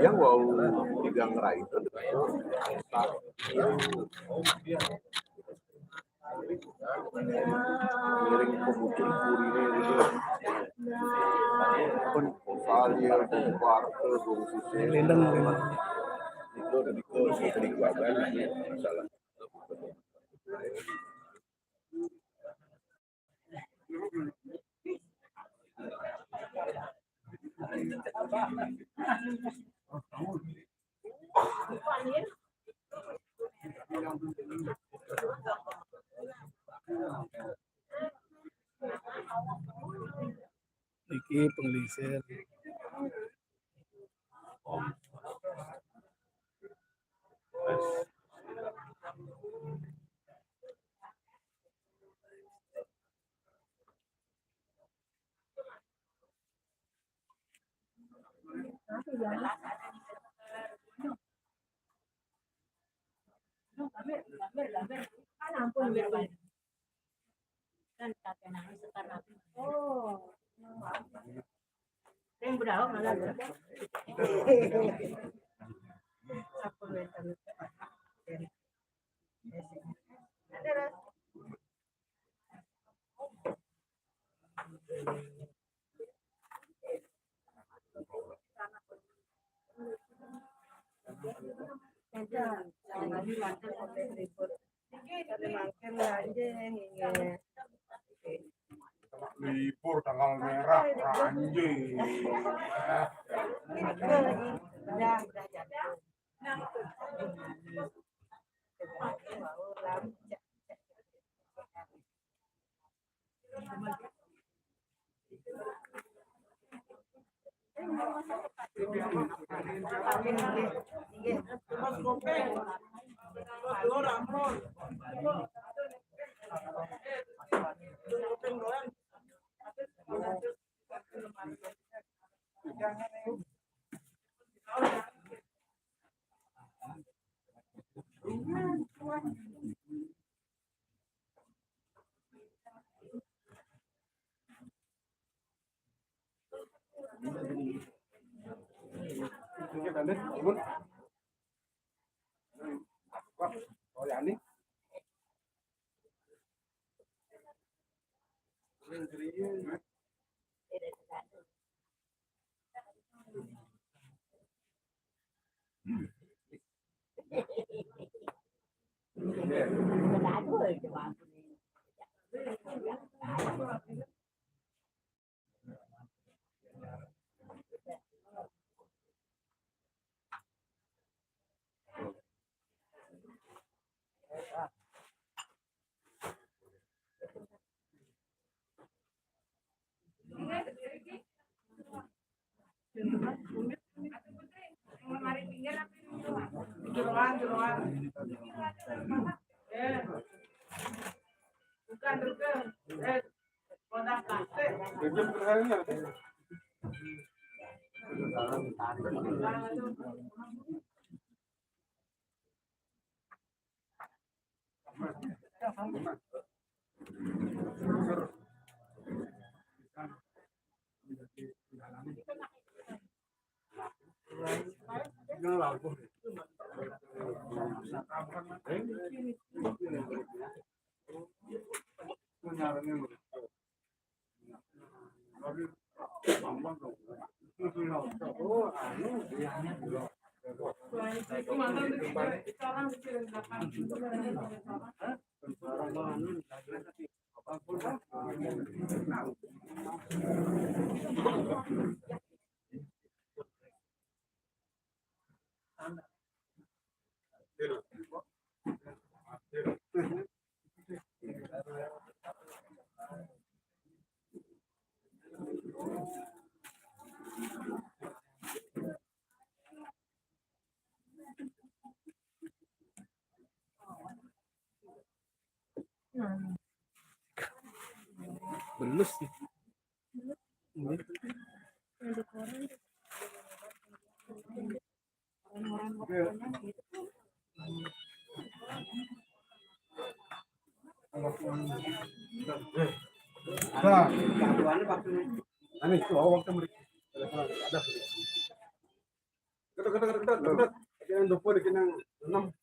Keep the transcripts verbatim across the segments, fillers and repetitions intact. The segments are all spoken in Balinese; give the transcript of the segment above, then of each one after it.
Yang wau tigang rai itu. Ngiring pemucuk kurine gitu. Pun Salir, pun Kuarto, pun Sisi. Lendang, lendang. Itu, itu, itu di gua kan, masalah. Iki penglingsir. Kan kata nangis sekarang. Oh. Yang berapa malah ya? Aku minta minta. Ada lah. Libur tanggal merah, anjing. Jeroan, jeroan. Eh. Bukan, bukan. Eh, kotak plastik. Belus. Nah, ini tuh waktu mereka ada. Kita yang dua puluh, kita yang enam.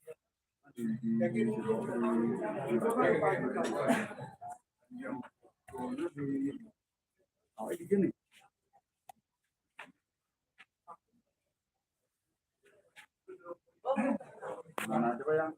Mana coba yang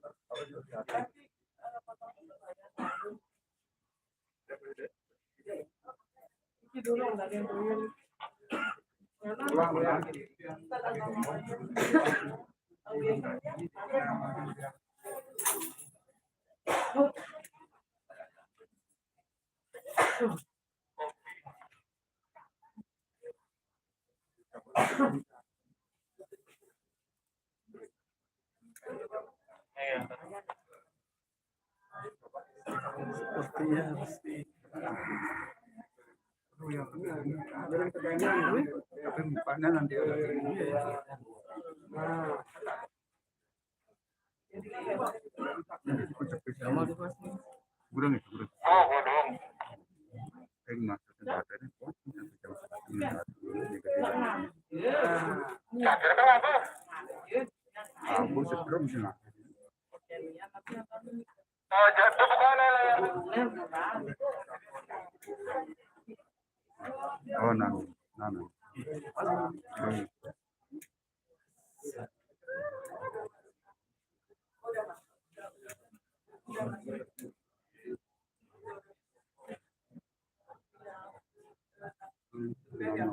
Sepertinya pasti. Tapi mukanya nanti ada. Kurang itu, kurang. Yang maksudnya ada nih, kok, yang sedang sakit ini, aku setrum sih, nah. Oh, jatuh bukan lah ya. Oh, nah, nah, nah. Hmm. Ya.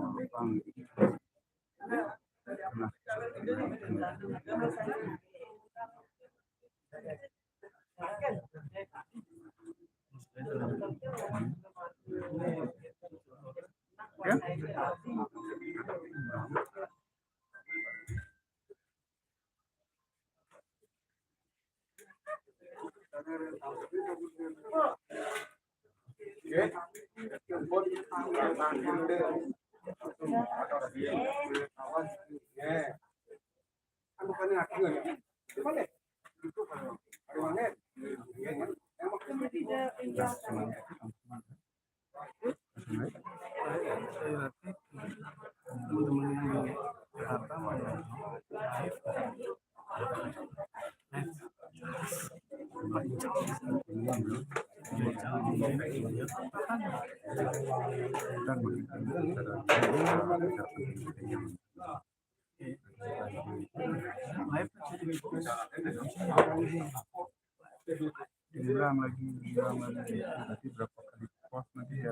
Hilang lagi, hilang lagi. Nanti berapa kali pos nanti ya?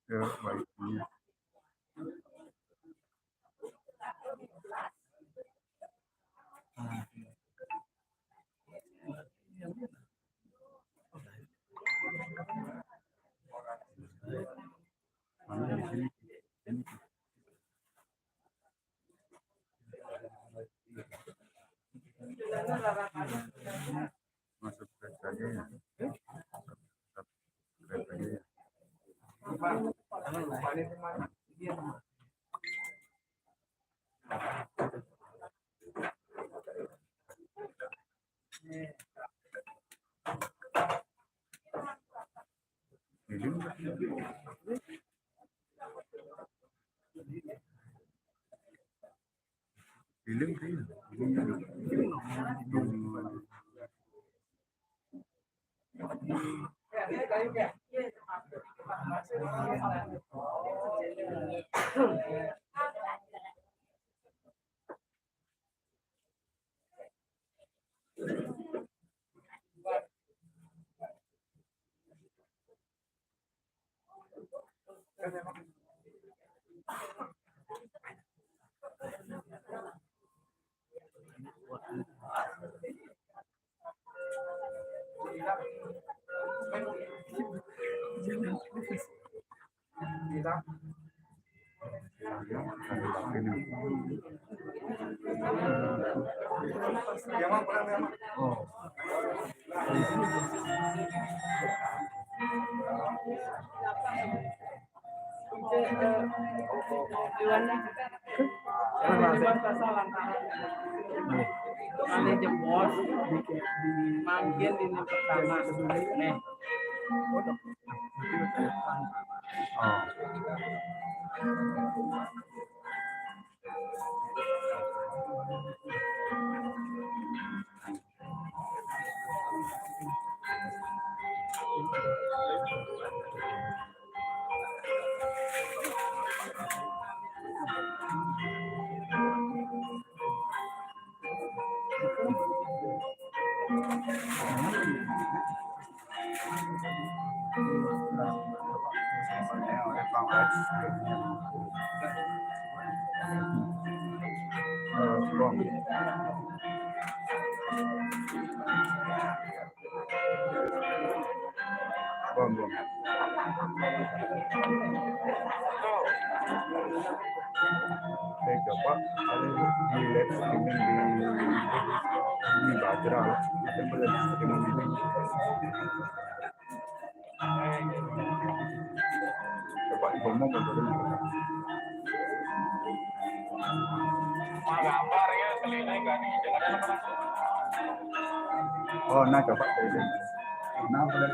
Ya, baik. Mana di sini? Masuk ke saya ya. Oh. Ini jebos. Makin ini pertama. Nih. Oh. Bom, bom. Saya coba kalau di live streaming di, di Bajra, ada live streaming di Coba ngomong betul. Oh, nah, coba ini. Nah, boleh.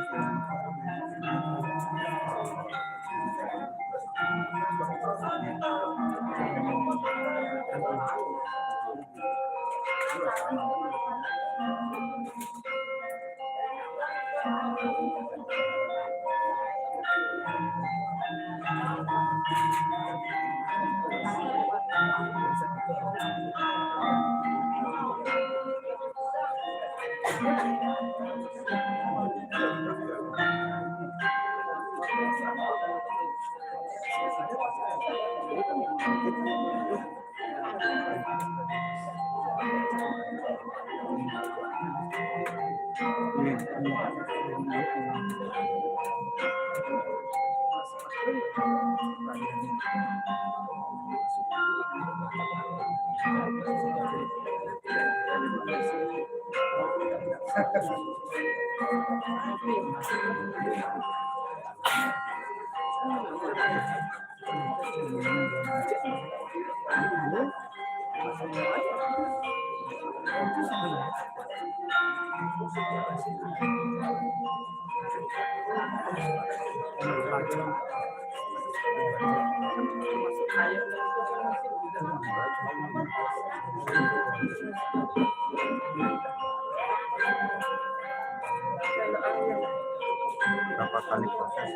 Berapa kali proses?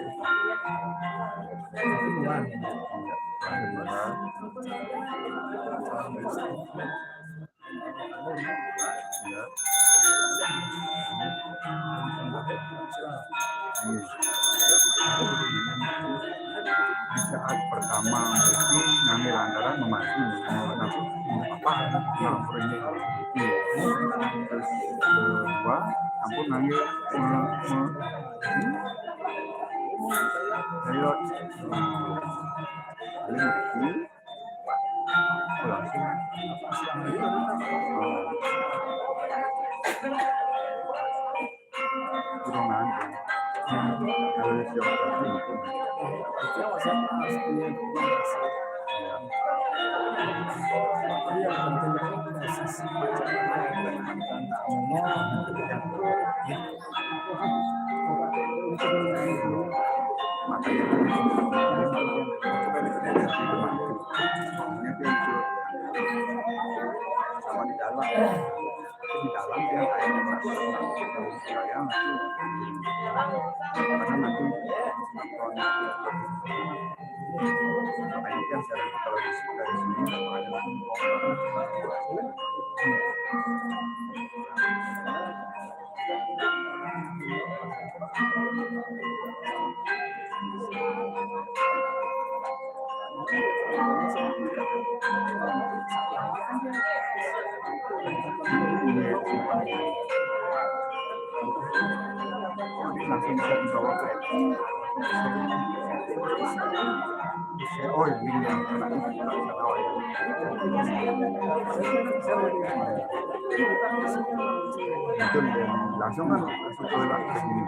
Enggak. Enggak. Iya. Di saat pertama itu ngambil anggaran memasi, apa, nah, ini. Terus kedua, ampun, ngambil, me-, me-, ini. Ayo. Ini. Kurang nanti. Kalau siap, itu. Iya. Iya, penting banget. Makanya, maunya dia itu. Sama di dalam. Di dalam dia kayaknya masih, yang karena nanti nonton. Makanya dia, saya kalau di, dari sini, ada langsung bisa dibawa ke, oh, ini yang kena. Betul, ya. Langsung kan, langsung ke, ke sini.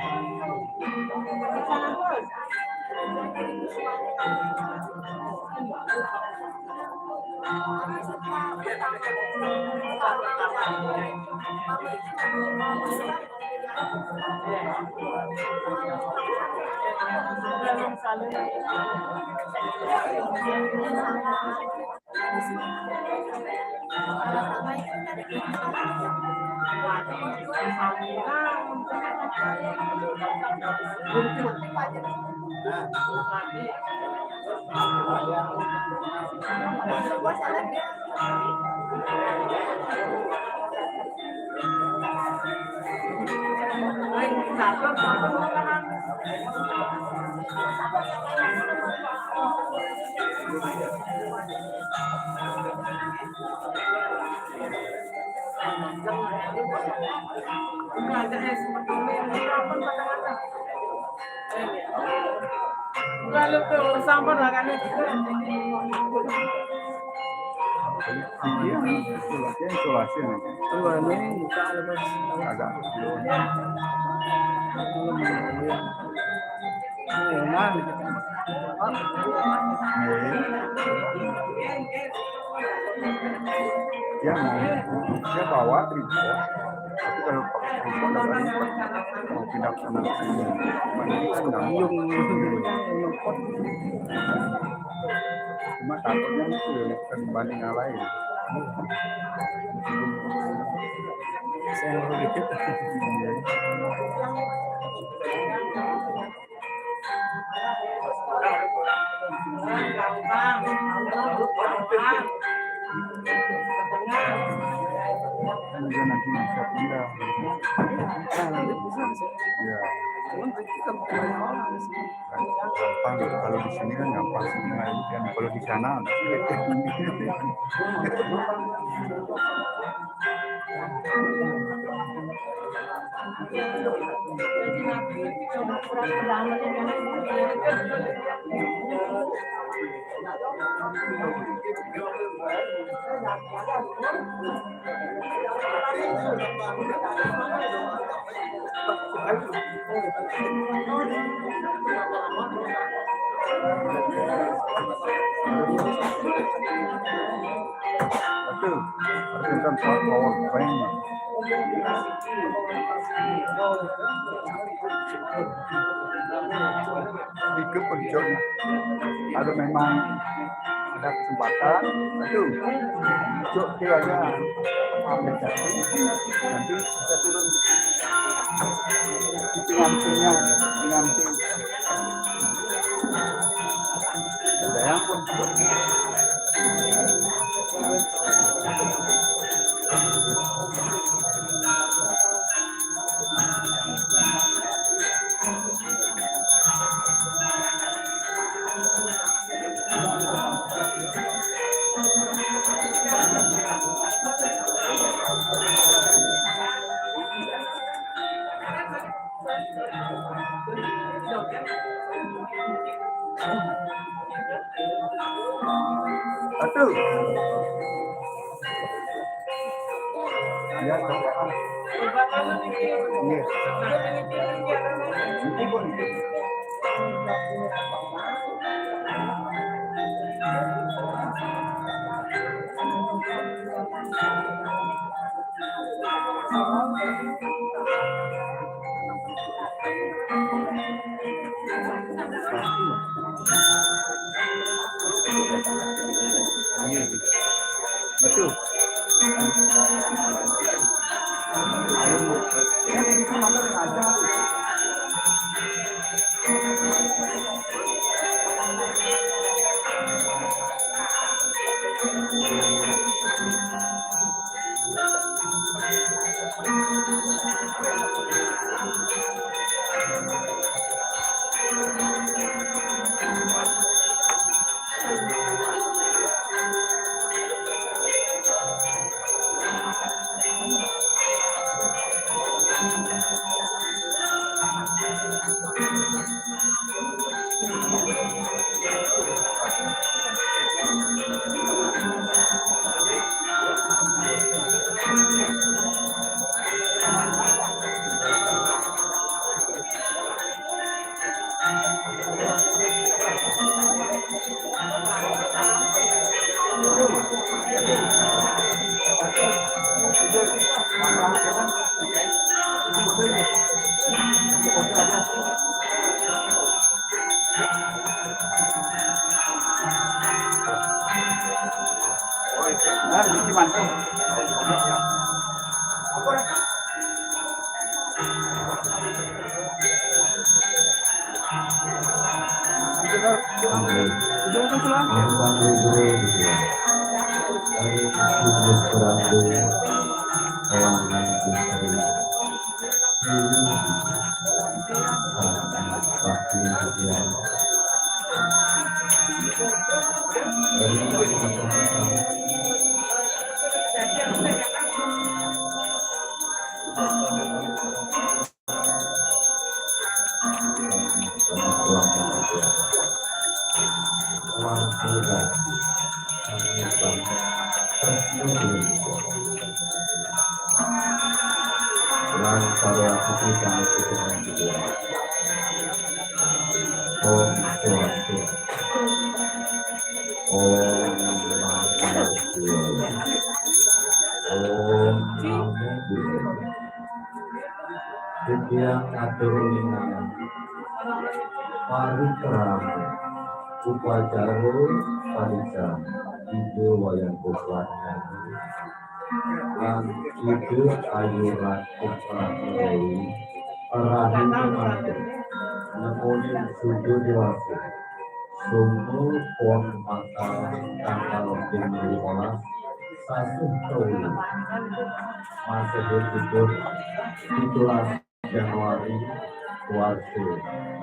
Iya, isolasi, isolasi aja. Tuh, ini buka ada, Mas. Agak. Enak gitu. Iya. Dia mau, dia bawa tripod. Tapi kalau pakai tripod, agak ribet. Mau pindah ke sana ke sini. Cuman ini kan gampang. Bingung. Cuma takutnya itu kan banding yang lain. Saya dikit. Iya. Kan juga nanti bisa pindah. Nah, nanti bisa, bisa. Iya. Cuman kita bukan orang sih. Kan gampang, kalau di sini kan gampang sih, nah, ini kan kalau di sana. Betul. Betul kan, Pak, power bank. Itu penjornya. Kalau memang ada kesempatan, itu cok dia aja aplikasi, nanti bisa turun di pengantinnya, pengantin. Ada yang pun. Aduh. Ya, coba. Iya. Nanti, Bu. Betul. Lan para putri kami kesenangan kedua. Om Swastiastu. Om Namo Buddhaya. Om Namo Buddhaya. Titiang atur uningan parikrama upacara parikrama Ida Wayan Gopal lan Ida Ayu Ratu Prateri Rahi Mantu nemonin Sudo Dewasa Sumo Pon Mangkal tanggal lima belas sasih Tolu Masehi, pukul pitulas Januari, warsa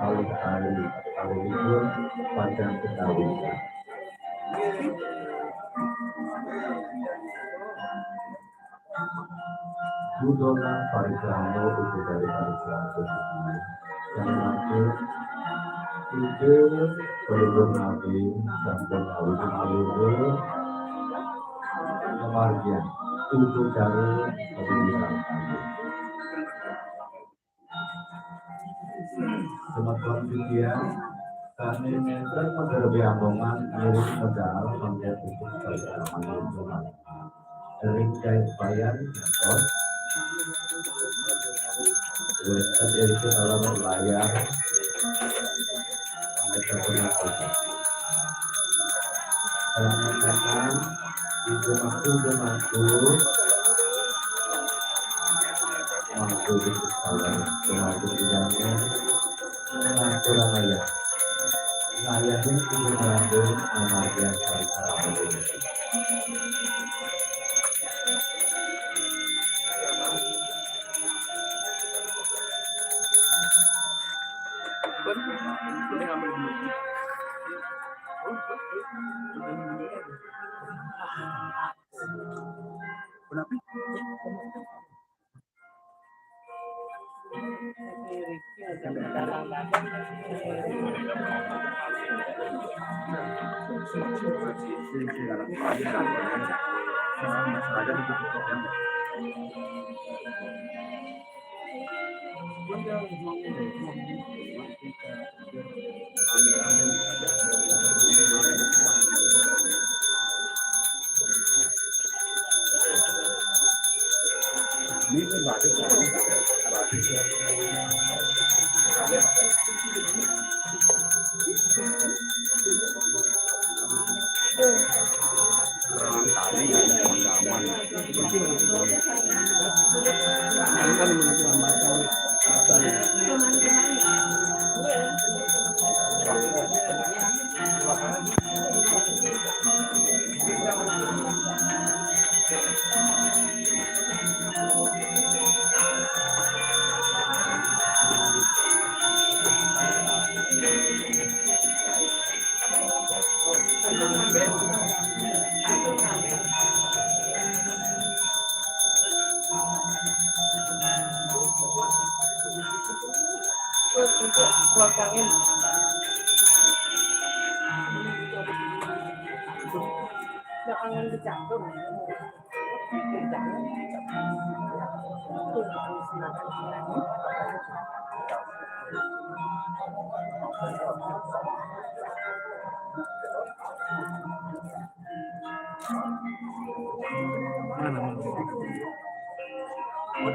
kalih tali kalih likur pacang ketawi. Budonan parikrama uga dari parikrama posisi. Yang matur, ide pelibur nabi sampun awit malibur kemargian upacara pemilihan. Semeton titiang, sané nénten magerbé ambongan ngiring medal mangké puput sagramaning Tuhan. Ring Jait Bayan, nyantos. Wénten ing dalam layar. Mangké sampun. Sané kathah, ibu aku, ibu aku. Mangku di kepala, mangku di dalam, ngatur ayah. Ayah ini ibu mangku, memargian kali karawi. Mana? Kalau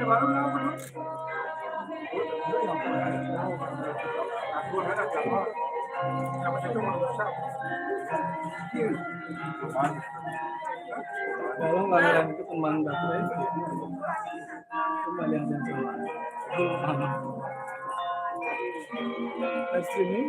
aliran itu kembang dapur itu, kembali yang sama. Dari sini.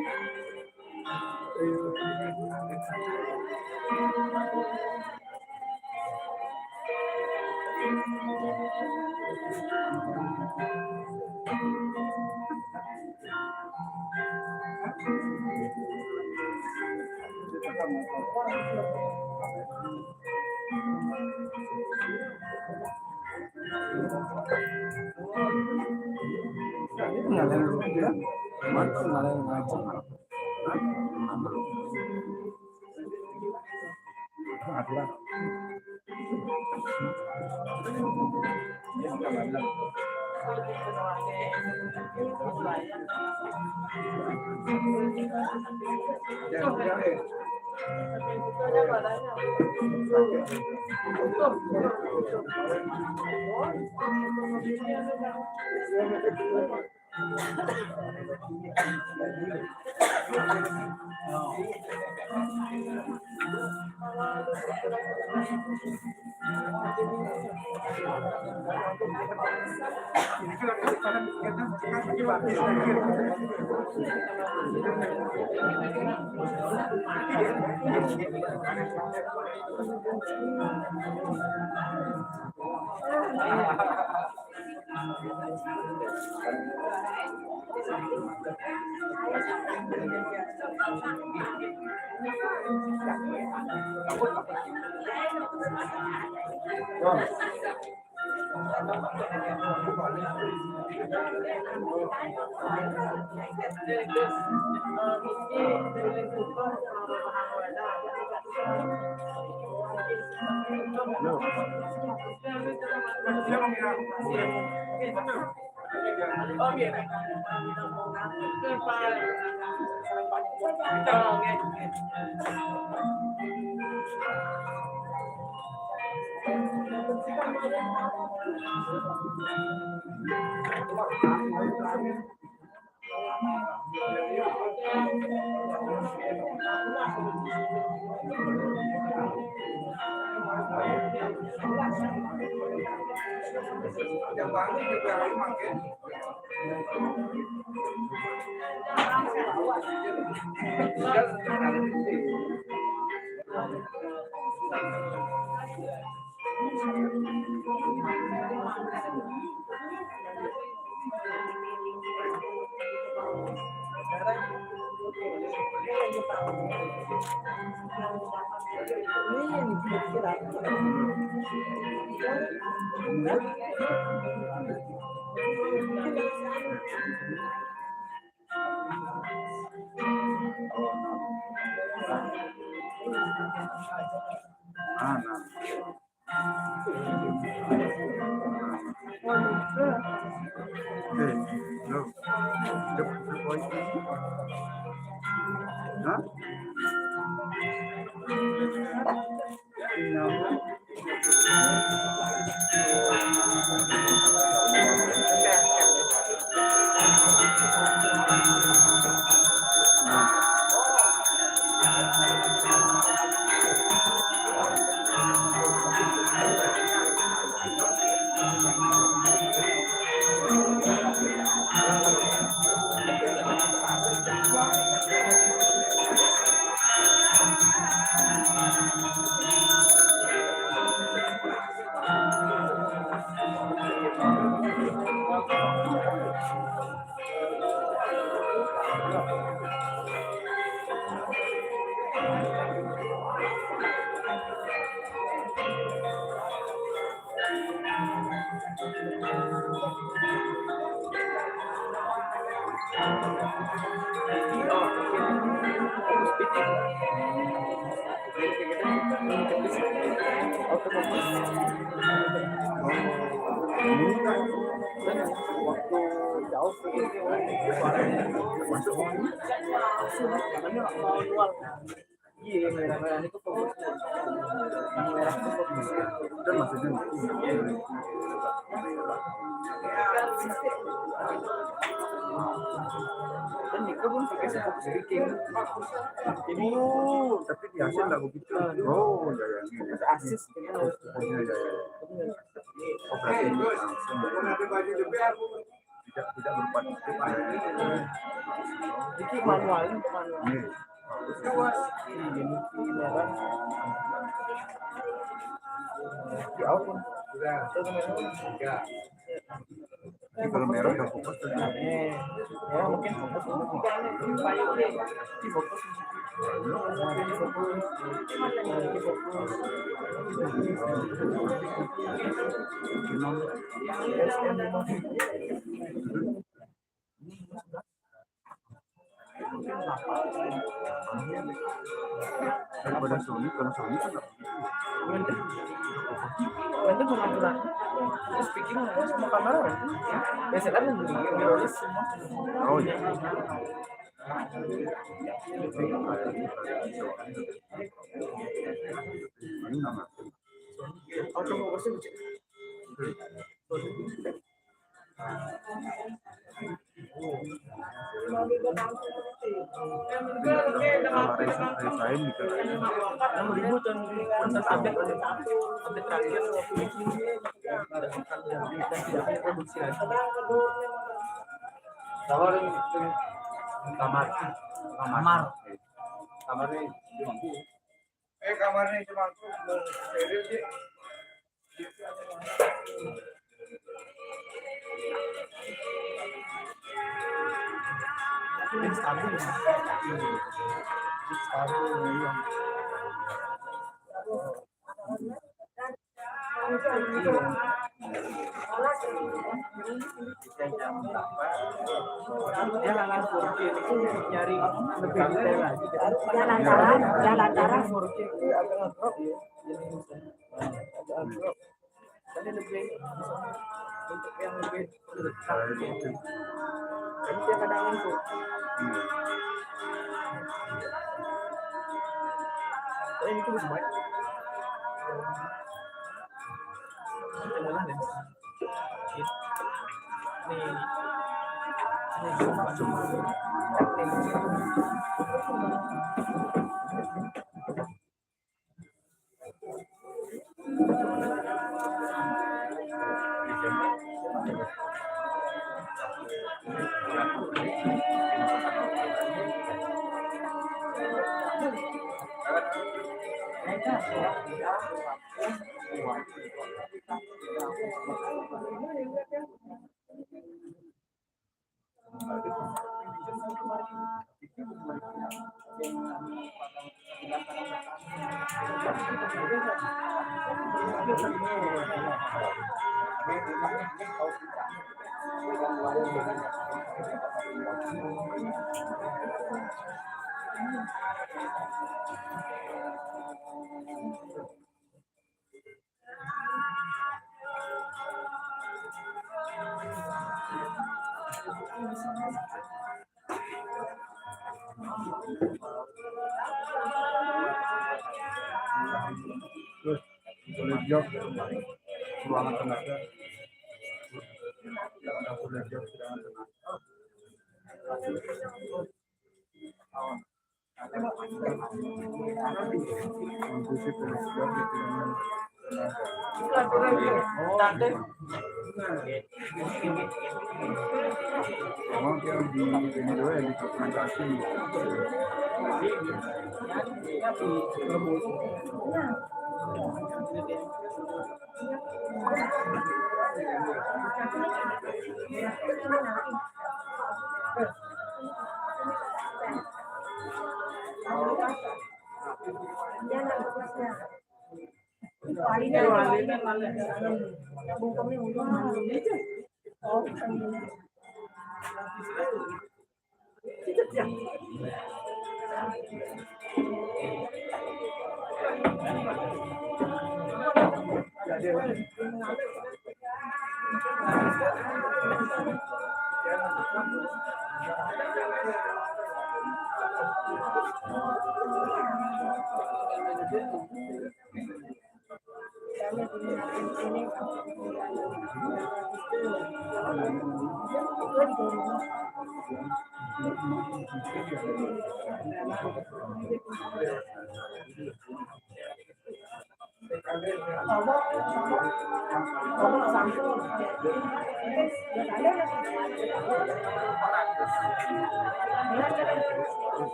Iya, yang merah-merah itu fokus. Yang merah itu fokus. Dan maksudnya dan Niko pun pakai fokus bikin. Ini tapi di Asia nggak begitu. Oh, ya, ya. Fokus asis gitu. Pokoknya, ya, ya. Bener. Oh, berarti ini langsung. Tidak, tidak berupa titik. Jadi manual, manual. Iya. Ini, ini merah. Di out pun. Sudah. Sudah. Jadi kalau merah udah fokus tuh. Iya. Ya, mungkin fokus dulu. Ini fokus. Daripada Sony, kalau Sony kan nggak. Itu cuma curhat. Terus bikin sama kamera. Biasa kan mirrorless semua. Oh, iya. Ini nama. Auto fokusnya lucu. Enam ribu tahun, tahun update, update terakhir waktu itu. Dan tidak ada produksi lagi. Kamar, kamar, kamar. Kamarnya cuma Eh, kamarnya cuma aku mau steril sih. Ini stabil, ya? Stabil, iya. Dia lantaran four K itu nyari lebih detail lagi. Ya, lantaran, ya, lantaran four K itu agak ngedrop, ya. Agak ngedrop. Tapi lebih untuk yang lebih dekat, ya. Jadi dia kadang ngikut. Eh, itu lebih baik. Inilah nih. Nih. Nih. Terus, boleh jawab, ruangan tenaga. Boleh jawab, ruangan tenaga.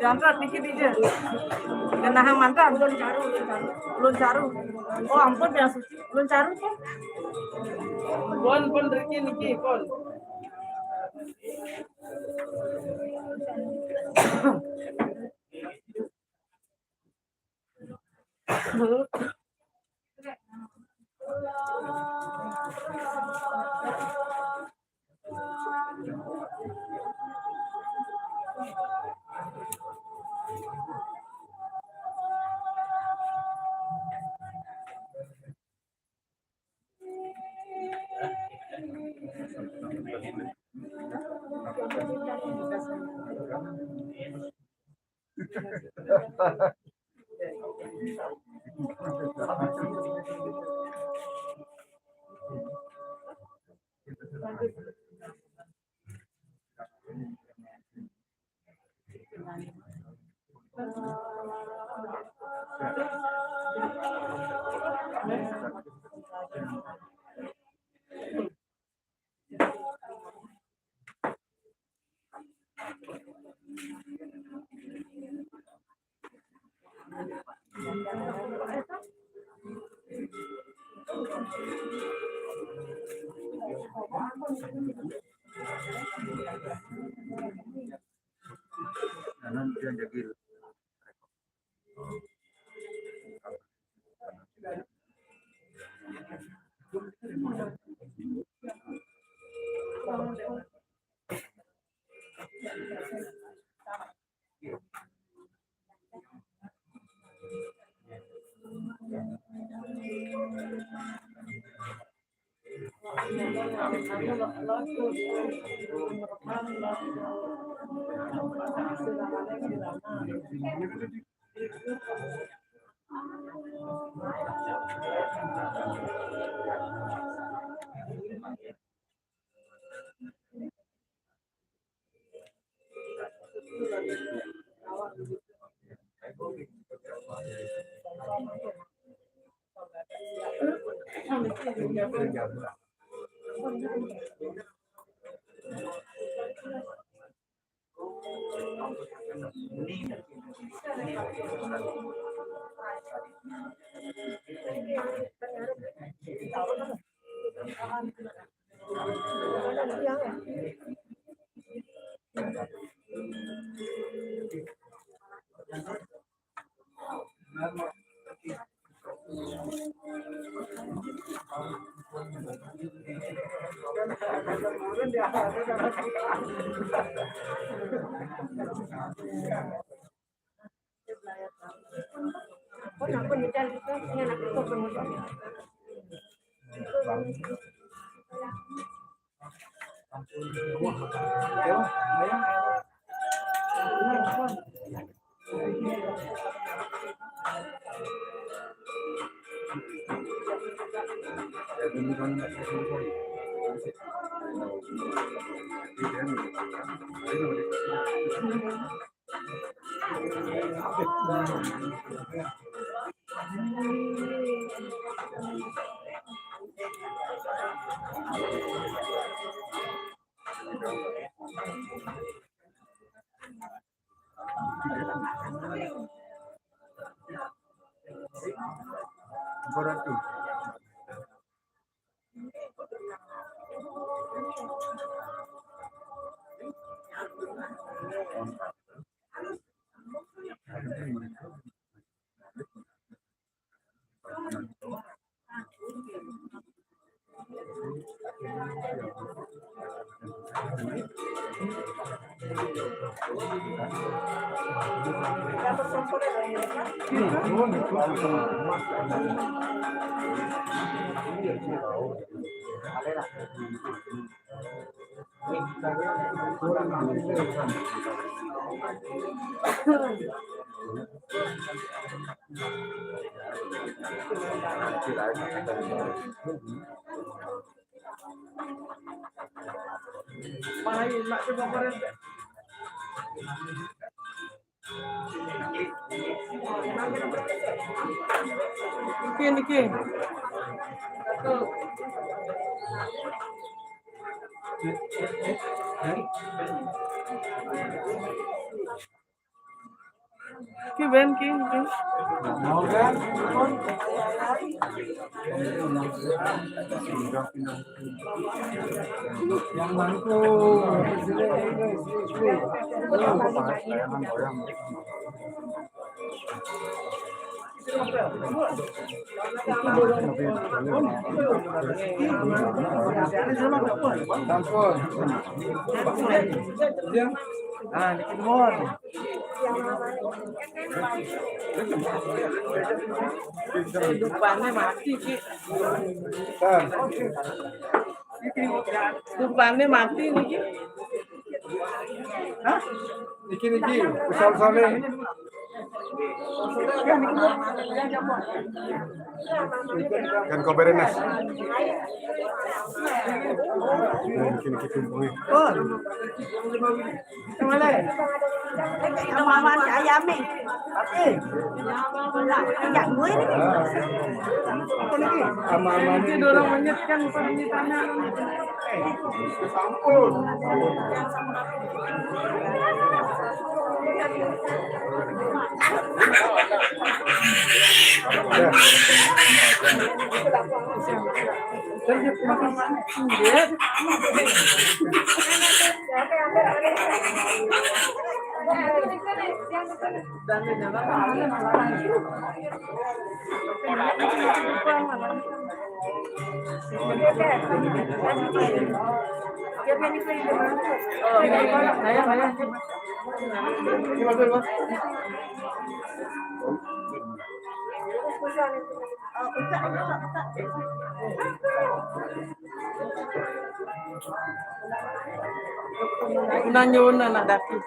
Jangan niki dija. Kenahang mantra, ulun caru, ulun caru. Ulun caru. Oh, ampun, Yang Suci. Ulun caru, pun. Pun, pun, Riki, niki, pun. Niki, niki. Ki Ben, ki, ki. Yang mana tuh? Ampun. Ah, niki nuwun. Dupane mati, Ki. Dupane mati niki. Hah? Niki, niki, usal-usale. Kan koberenas. Nah, niki, niki tumpunge. Kemana? Sama-sama ayame. Tapi, ya, gue ini. Apa lagi? Sama-sama. Ini dorong menit kan, bukan menit tanah. Sampun. Nanyun anak daki.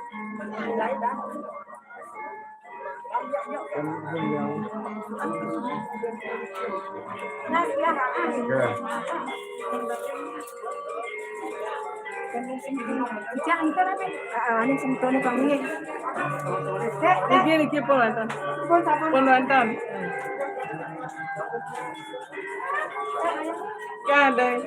Jangan kita tapi, ah, ini sebetulnya kami. Niki, niki pun wonten. Pun wonten. Kadang.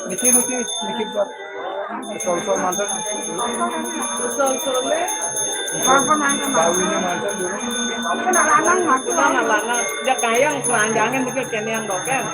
Niki, niki, niki buat sol-sol manten. Sol-sole. Bawine manten dulu. Anak lanang, anak lanang. Ya kayang keranjangin iki kene yang doken.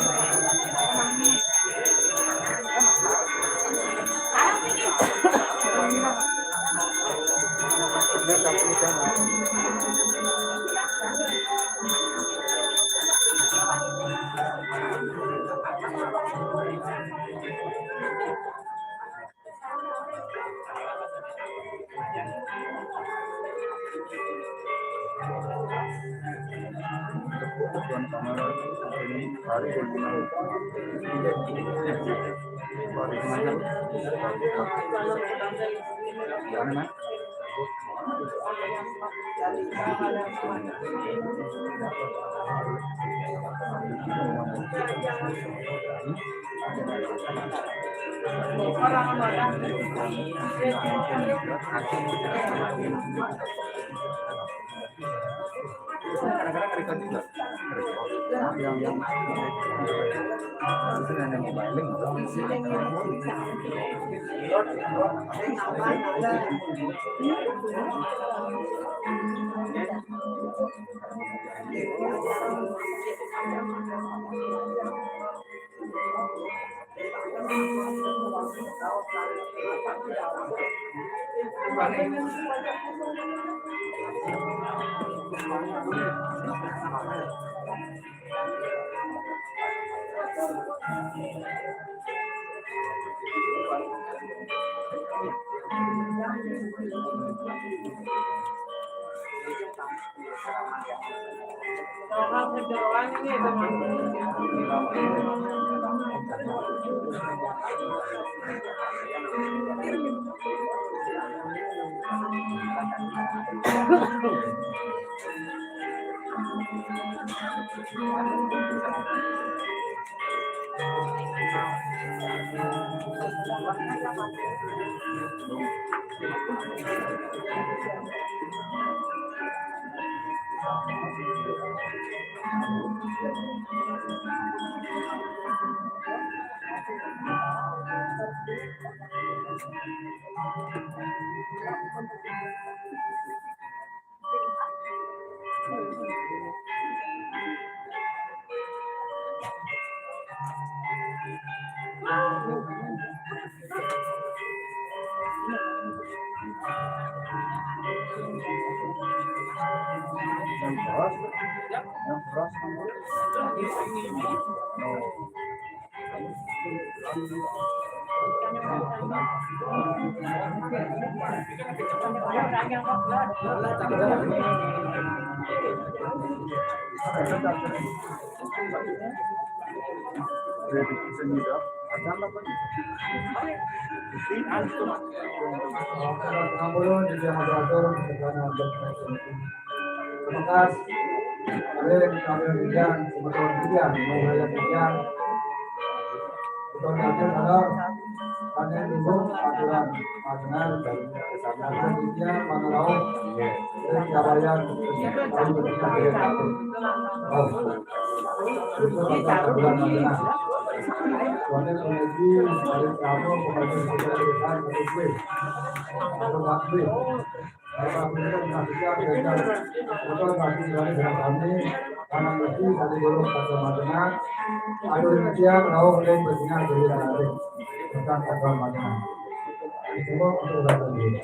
Kadang-kadang repot juga. Yang yang itu nenek mobiling. Bekas, kalian kalian hujan, kebetulan hujan, mau raya hujan, kebetulan hujan, kalau kalian dulu aturan, aturan, dan hujan mana laut, dan kawayan, kalau ketika dia takut. Oh, itu adalah bulan Ramadan. Soalnya kalau lagi, kalau kamu, kalau sudah besar, kalau gue, atau waktu, Bapak Gubernur Indonesia, Jenderal Gubernur Bupati Bali dengan kami, tangan besi, tadi dulu kata Madena, aduh, demikian, rauh, oleh, bersinar, jadi, dan nanti, tentang kata Madena. Semua untuk datang dulu.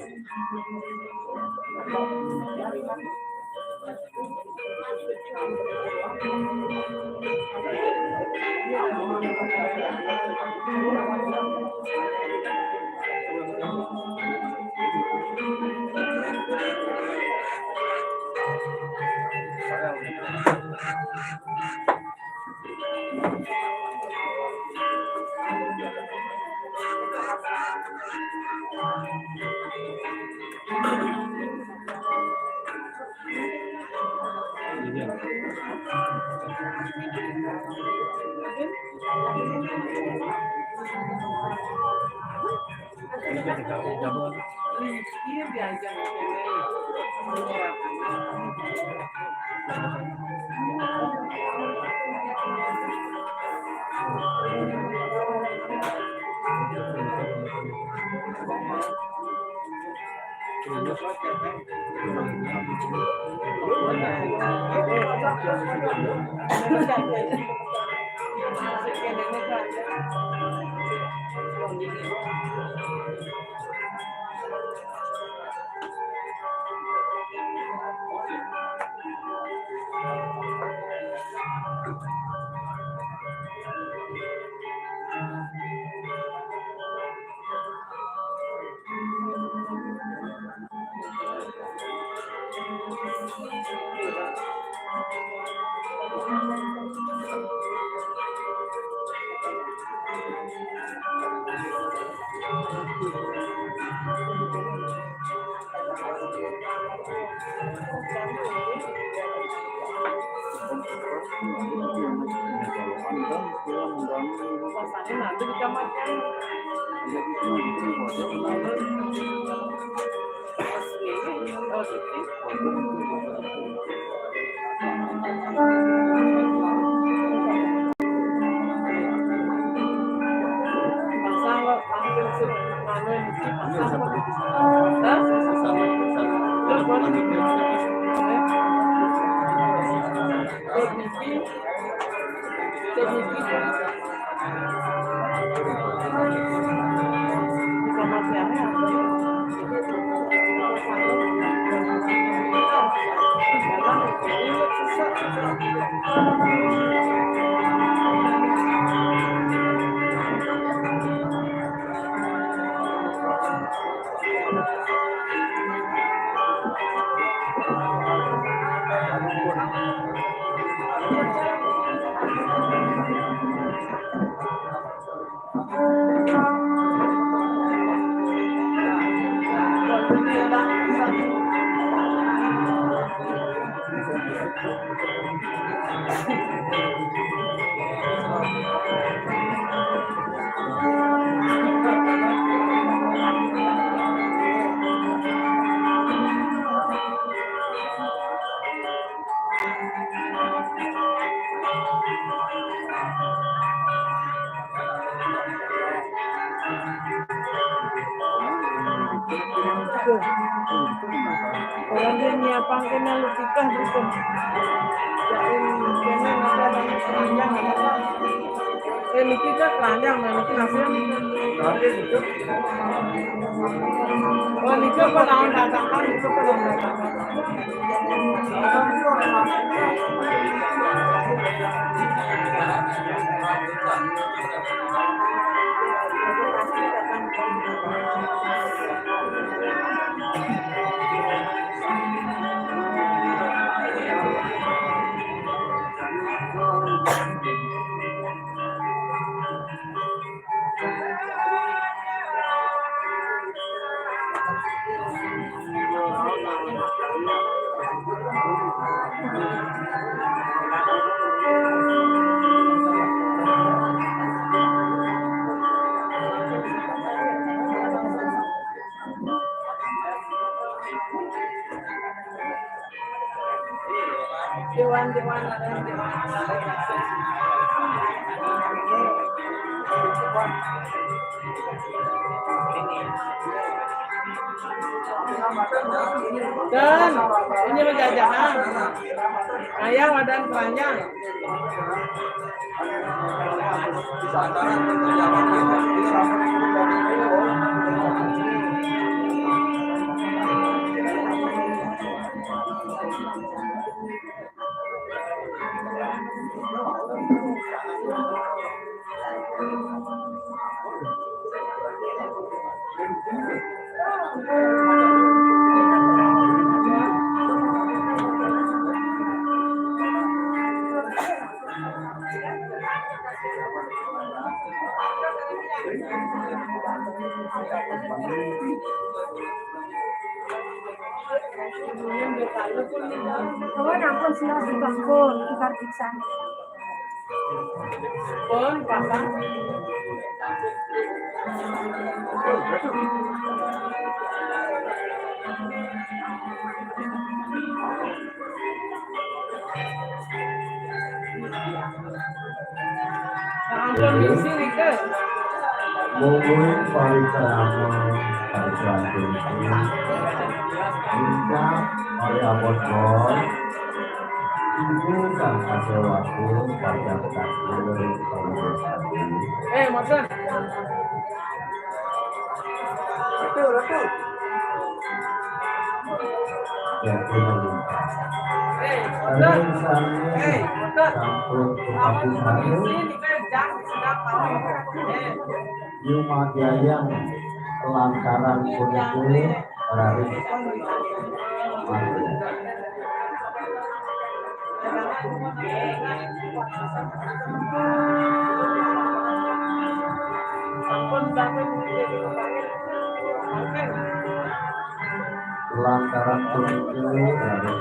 Orang dia nyiapang kena lukikah gitu. Jadi kena ada yang panjang apa? Eh, lukikah panjang, nah, lukikah panjang. Oh, lukikah apa daun datang kan? Itu apa daun datang kan? Dewan, dewan, dewan. Dan ini menjajahan. Ayah wadah keranjang. Nuhun ampun, sila di bangkun, tukar pisan. Pun, pasang. Ampun, misi, Rika. Mungguing parikrama parikrama lincah, mari abot boy. Ibu kang kasewaktu pajak takdir. Eh, masa? Ratu, ratu. Ya, terima kasih. Eh, Ratu. Kalian sami Eh, Ratu. Sampun Apa kepati tuh halu. Misi, Rika, jang, sedang, tahu. Eh. Yuma Jayang lantaran puniki raris. Lantaran puniki raris.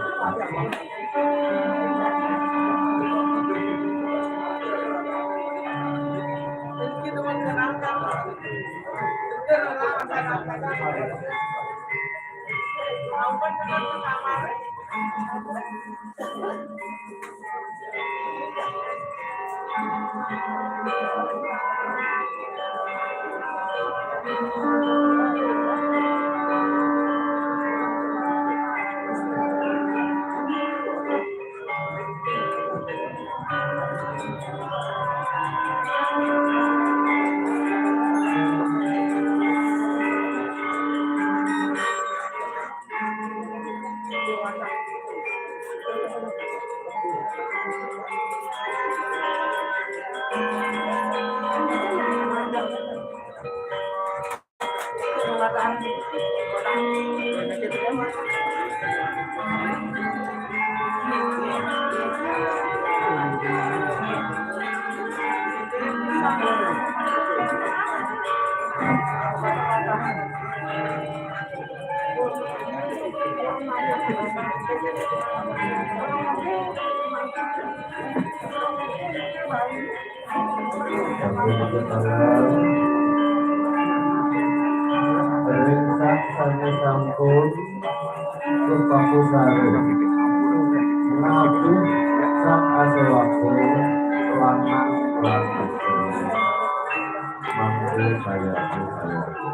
Ring sang sane sampun supaku sare. Ngabdi sang asewaku lanang lan istri. Mangke sayaku sayaku.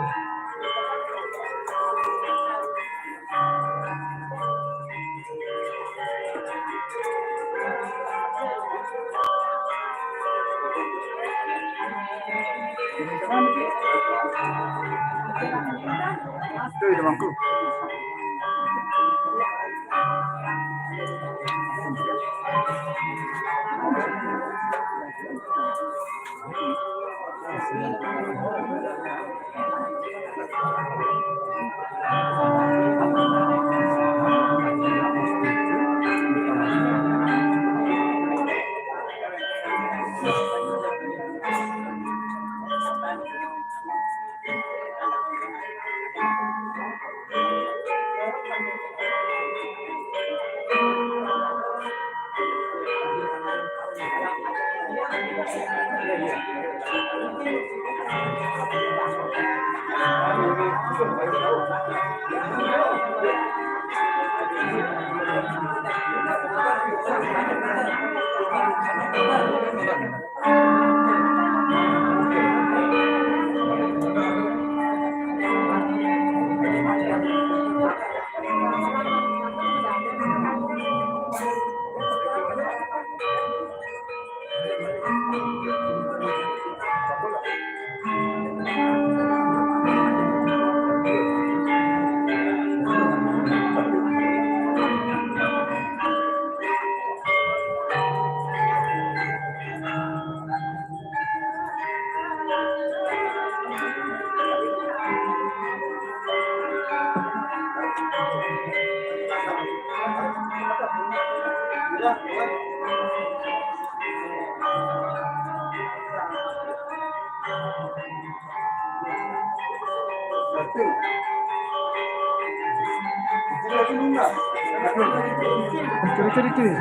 Kiri, kiri, kiri.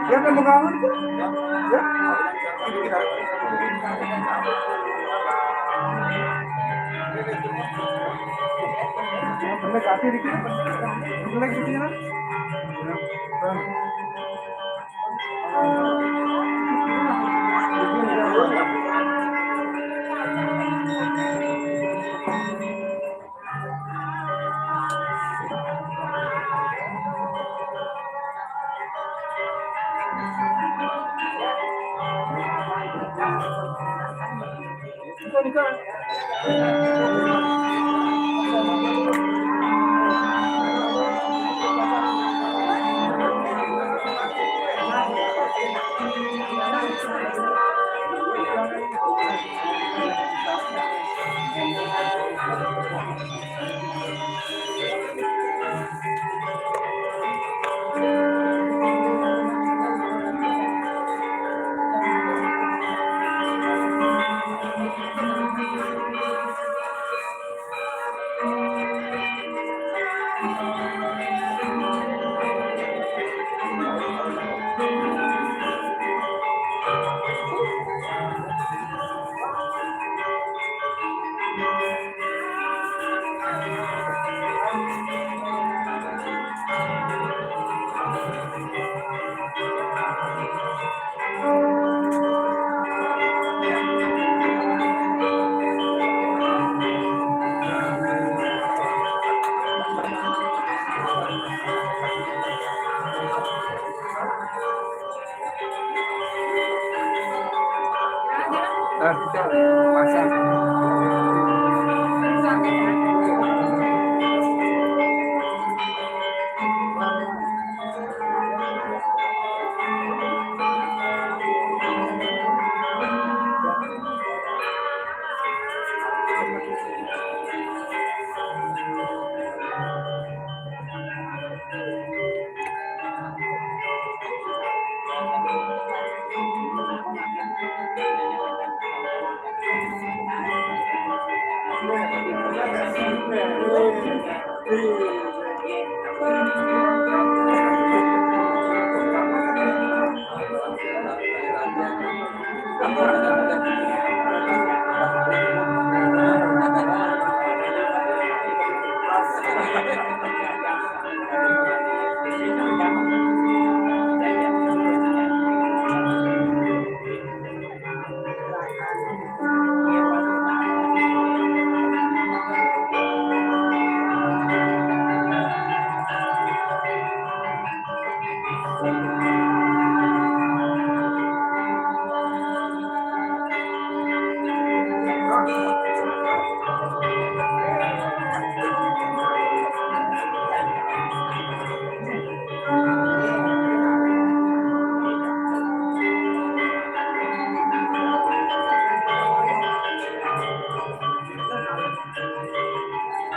Siapa yang mengangguk? Ya? Pendek kaki dikit. Pendek dikit, ya.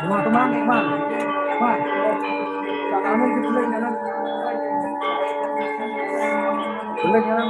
Teman-teman, teman. Teman. Tak ramai kita boleh jalan. Boleh jalan.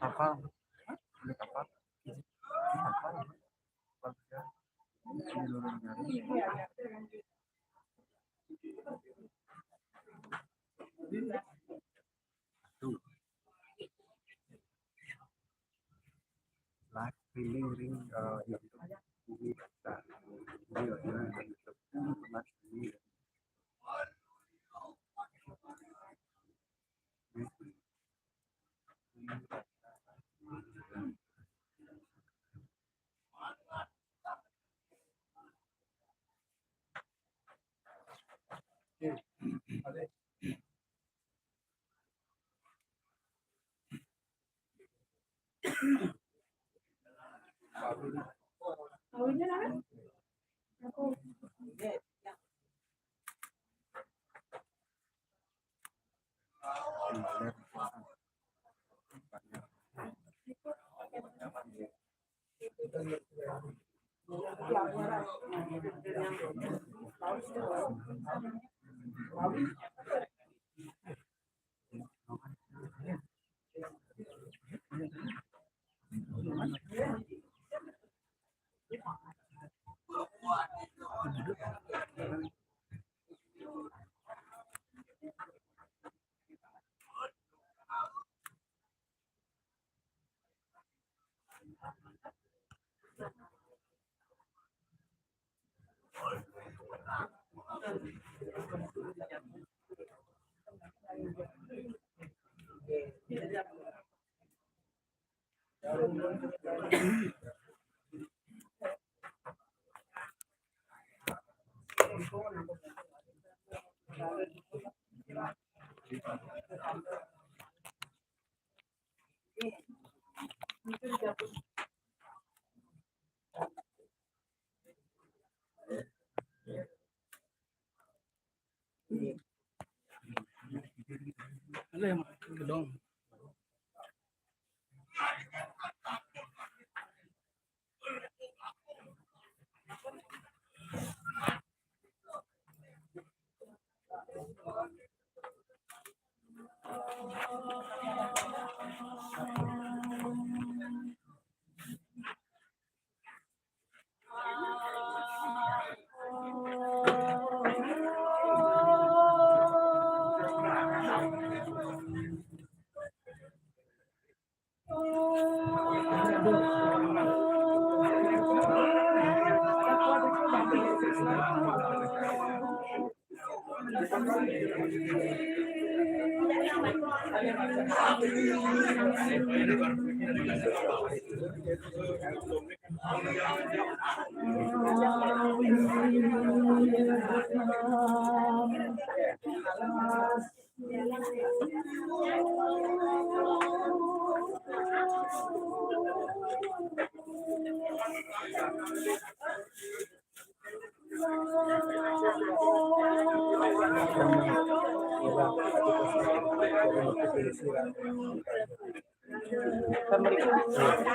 Apa? Apa? Apa? Apa? Tuh. Live streaming ring, eh, YouTube. Ini, nah, ini, ini, ini, ini, ini. Ada yang kedong.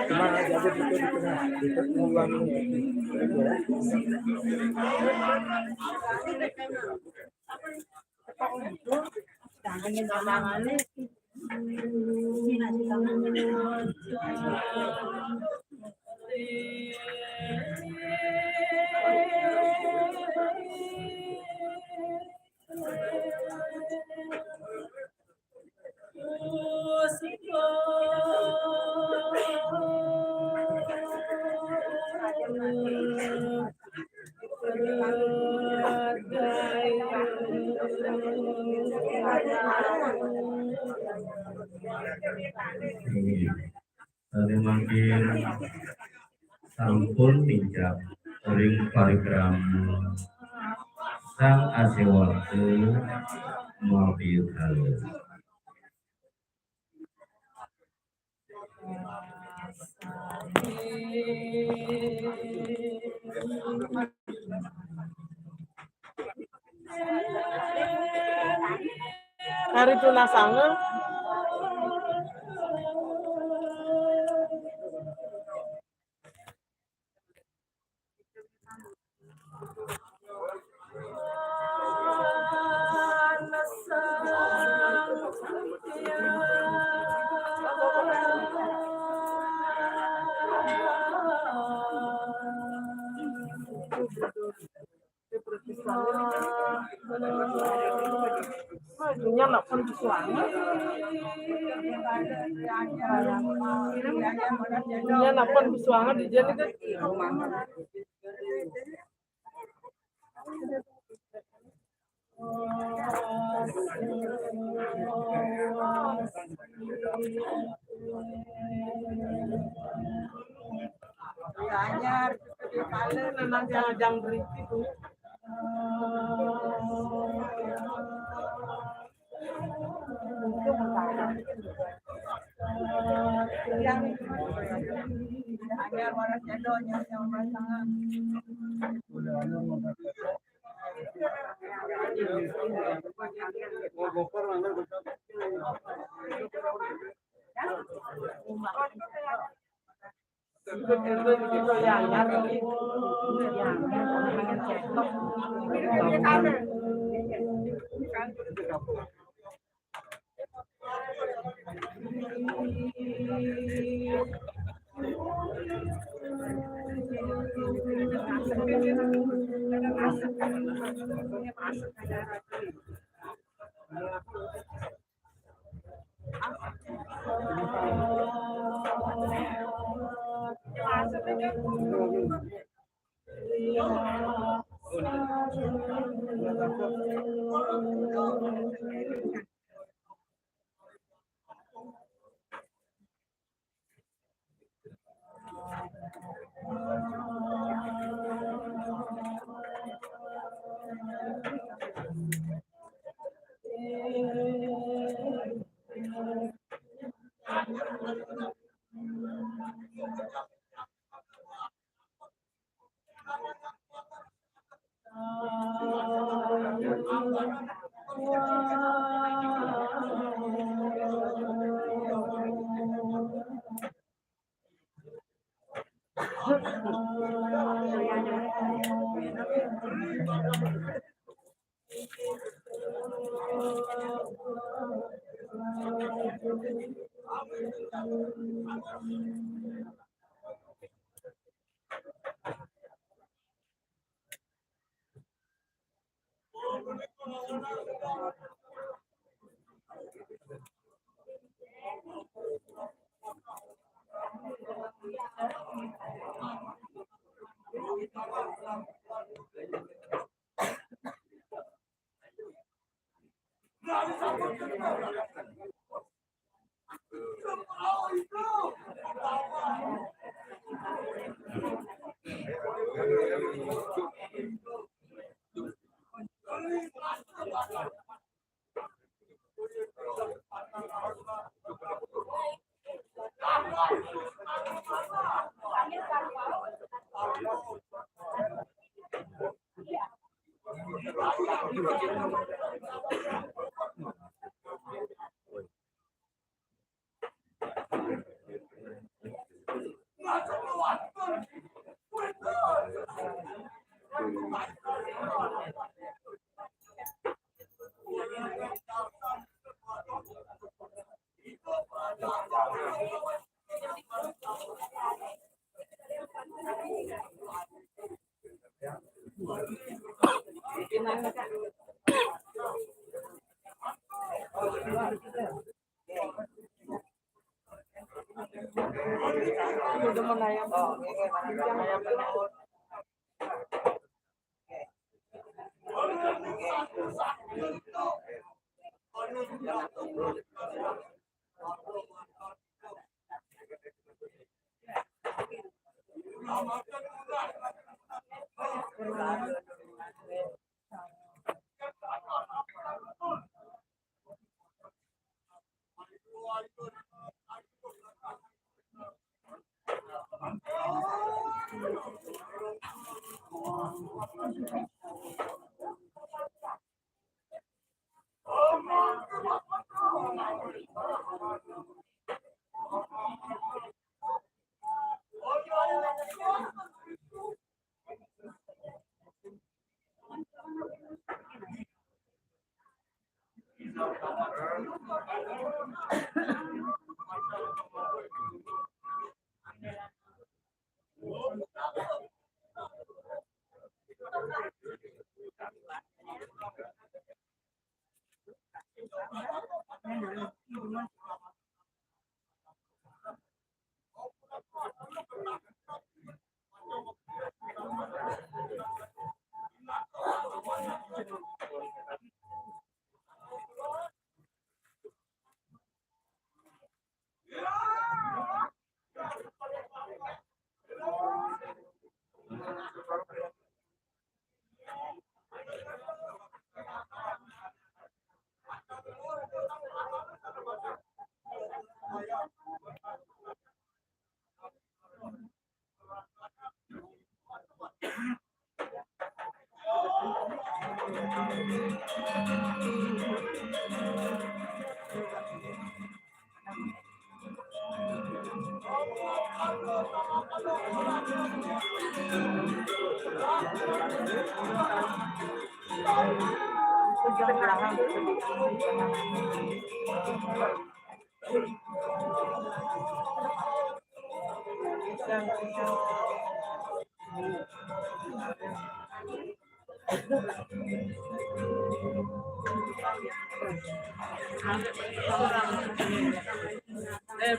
Cuma ada di tengah, di tengah. Sané mangkin sampun mincak ring parikrama. Sang Asiwaktu mabiyu kala. Hari tunasanga. Nya nak pun pesuangan. Nya nak pun pesuangan di dia ni kan. Ya, anyar, kita di kala memang jangan, jangan berhenti tu. Eh,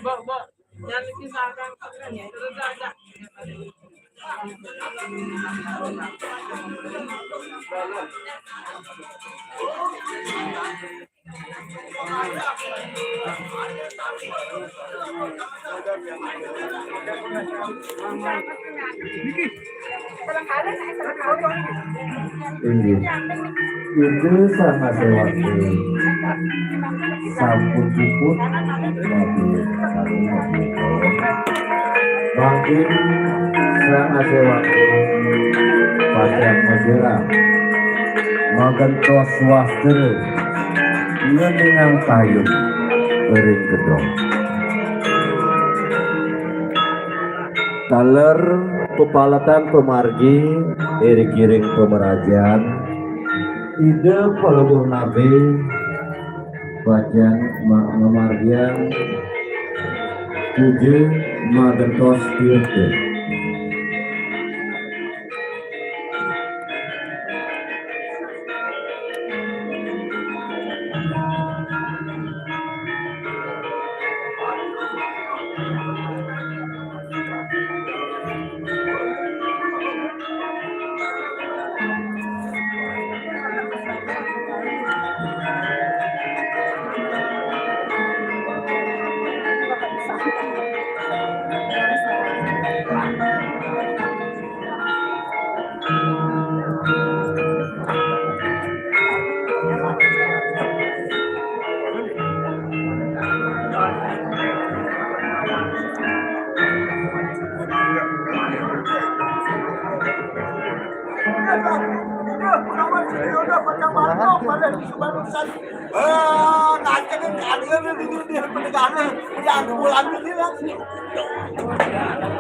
Mbok, Mbok. Jangan lagi salah. Terus aja. Inggih. Ida Sang Asewa sampun puput mabien sareng mabien. Mangkin Sang Asewa pacang masira magentos wastra ngeningang kayun ring gedong. Taler pepaletan pamargi ring iring pamrajan, Ida Palungguh Nabe pacang ma-, ngamargiang puja magentos tirta.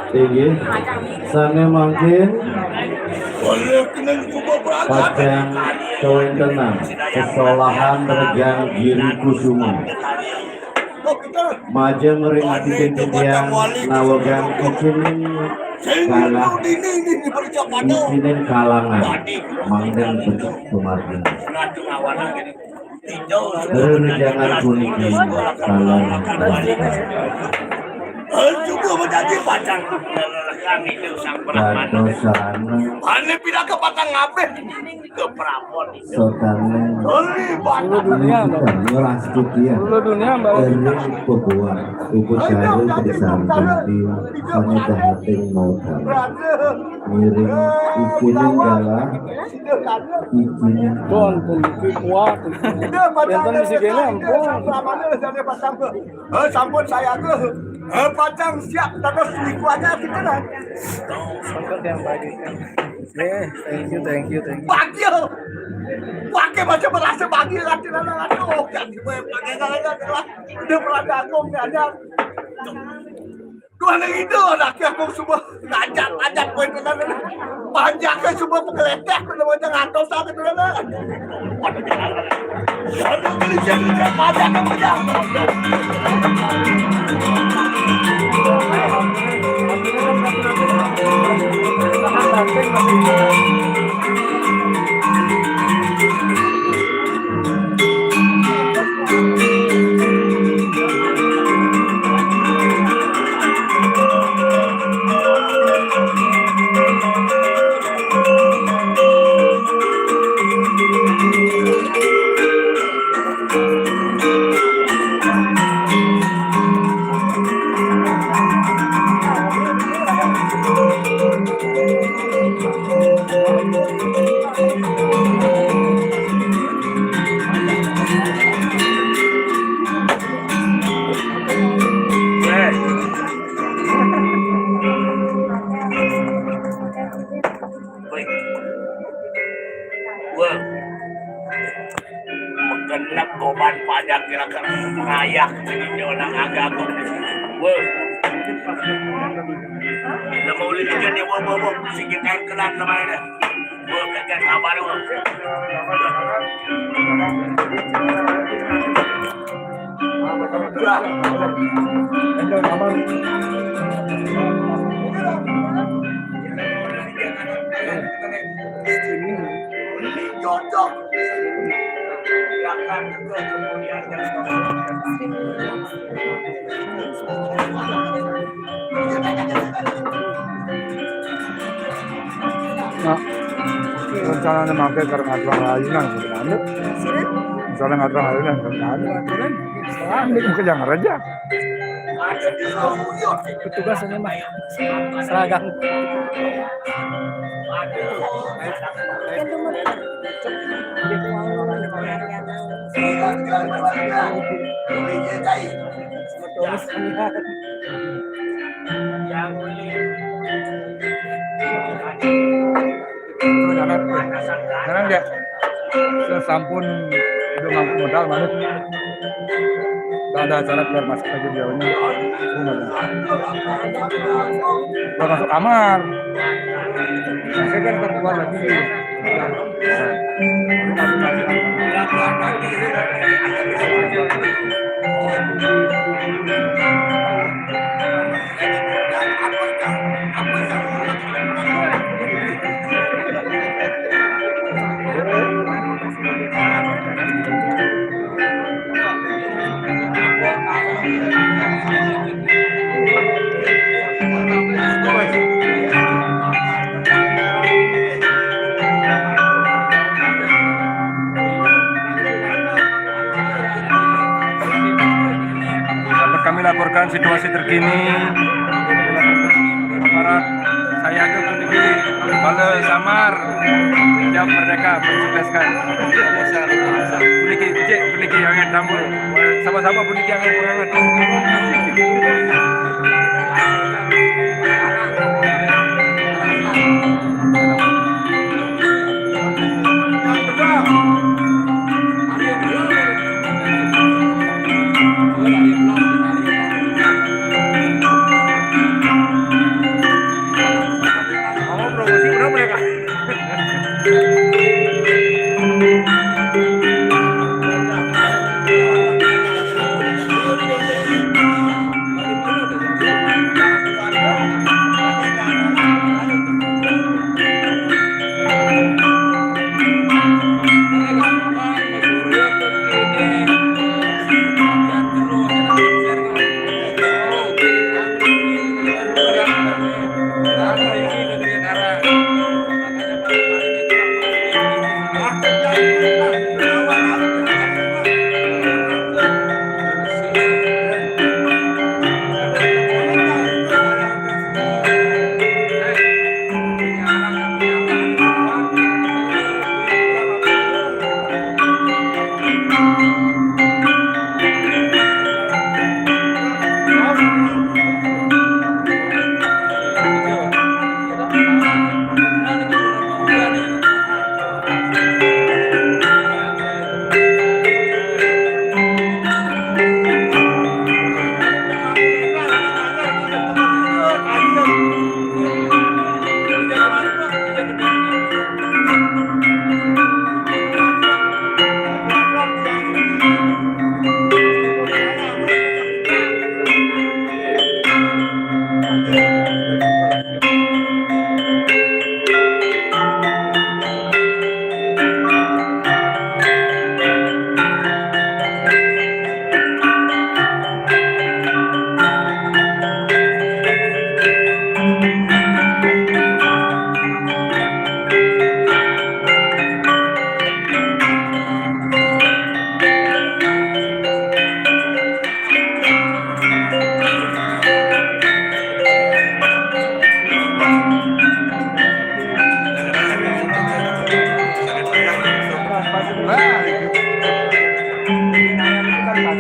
Inggih, sané mangkin pacang kawéntenan sesolahan rejang Giri Kusuma. Majeng ring atiné titiang nawegang kicining kalang, kicining kalangan, mangda becik pamargin. Rerejangan puniki taler wantah. Dadosan. Ané pinaka patang abéh. Sotané Seluruh dunia, Mbak. Seluruh dunia, Mbak. Eri pebuah, upacara besar, hanya dahating mau tahu. Ngiring izinin galah, izinin. Don, pun kuat. Enten misi kene, ampun. Eh, sampun saya ke. Eh, pacang siap, terus iku aja kita, nah. Sampun yang bagus. Oke, thank you, thank you, thank you. Bagio. Pakai macam merasa bagio, kan, tidak ada, aduh, yang dibayar pakai, kan, ada, ada. Udah pernah jago, nggak ada. Tuhan yang itu, laki aku semua ngajak, ngajak gue itu, kan, ada. Panjaknya semua penggeletek, udah macam ngantos, aku tuh, kan. Woi. Wah. Menggenep goban pajak kira-kira rayak ini orang agak kok. Wah. Udah mau lihat dia, wah, wah, wah. Sikit air keran sama ini. Wah, kagak sabar, wah. Nah, rencananya mangke karena ngatur ayunan sebenarnya. Rencana ngatur ayunan sebenarnya. Ini bukan yang raja. Petugas ini mah seragam. Jangan, jangan dia. Sampun udah mampu modal, manut. Nggak ada acara keluar masuk aja jauhnya. Keluar masuk kamar. Saya kan keluar lagi. Dapat kami laporkan situasi terkini. Aparat saya itu puniki bala samar. Siap merdeka, mensukseskan. Puniki, cek, puniki anget tambul. Sama-sama puniki anget, anget. ¿Hay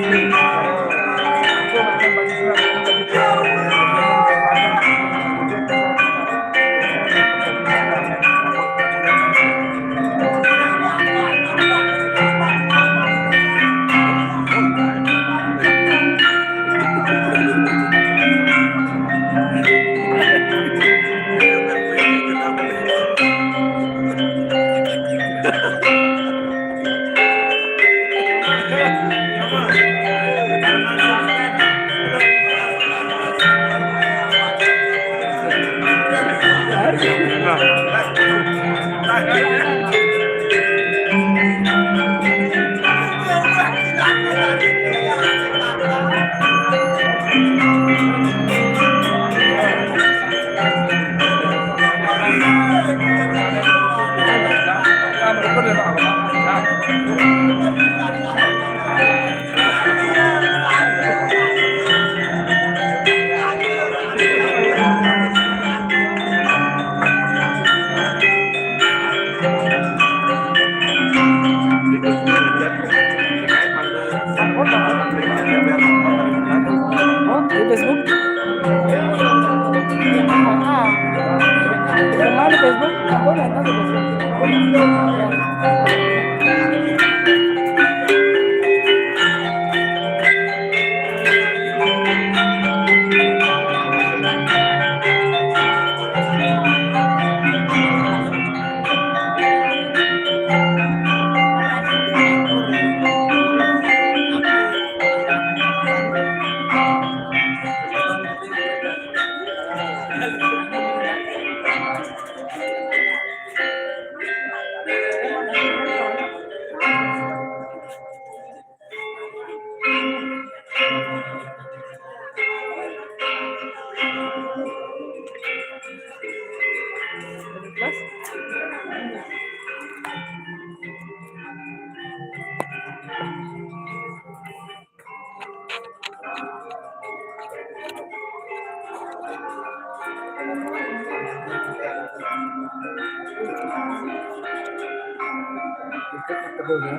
Facebook? Ah, ¿tu hermano Facebook? Ah, bueno, entonces Facebook.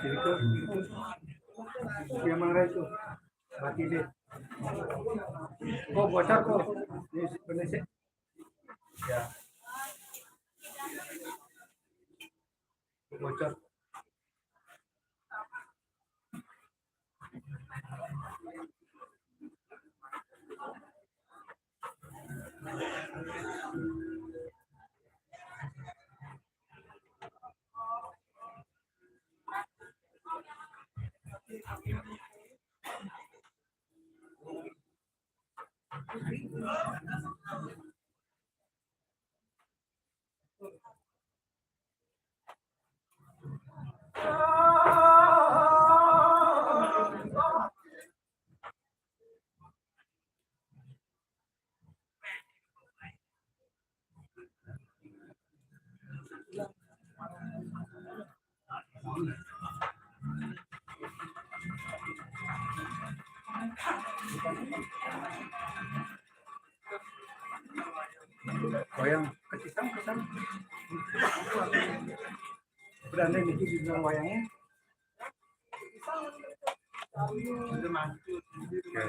Itu, itu. Dia mangrai itu. Mati deh. Kok bocor kok? Ini berisik. Ya. Bocor. Wayang kecil kan, kecil. Berani niki di dalam wayangnya. Udah maju. Oke.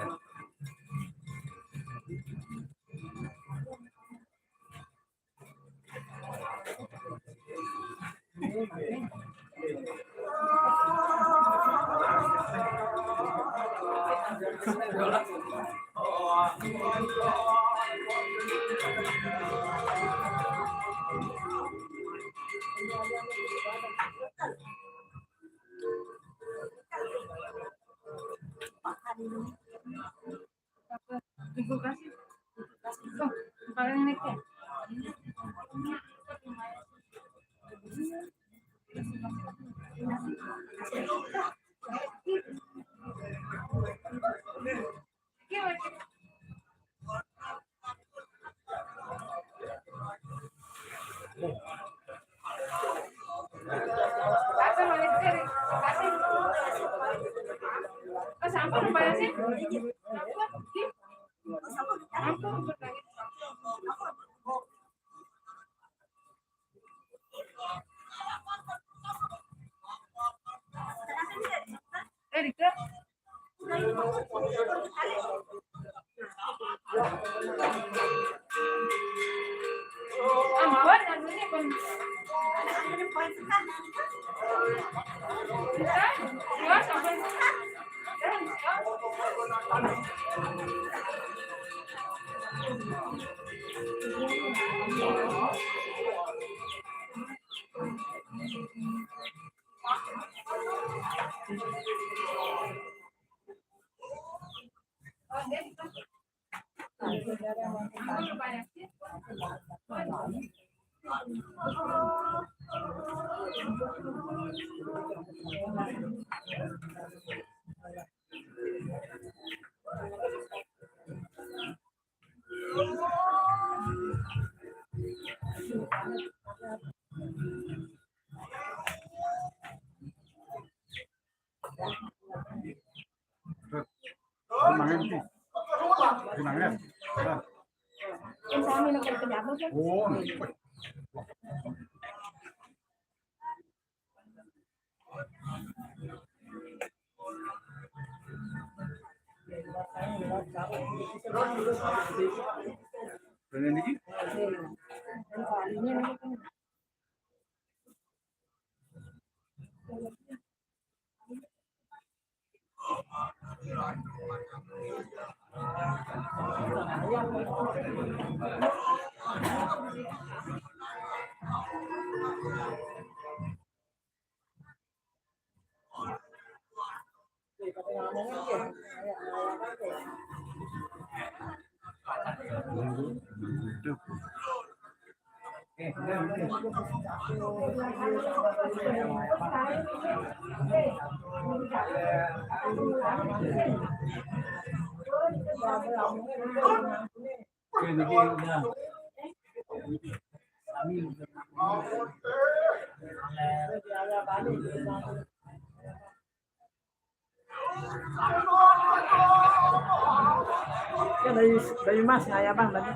Ya, dari, dari Mas, saya Bang tadi.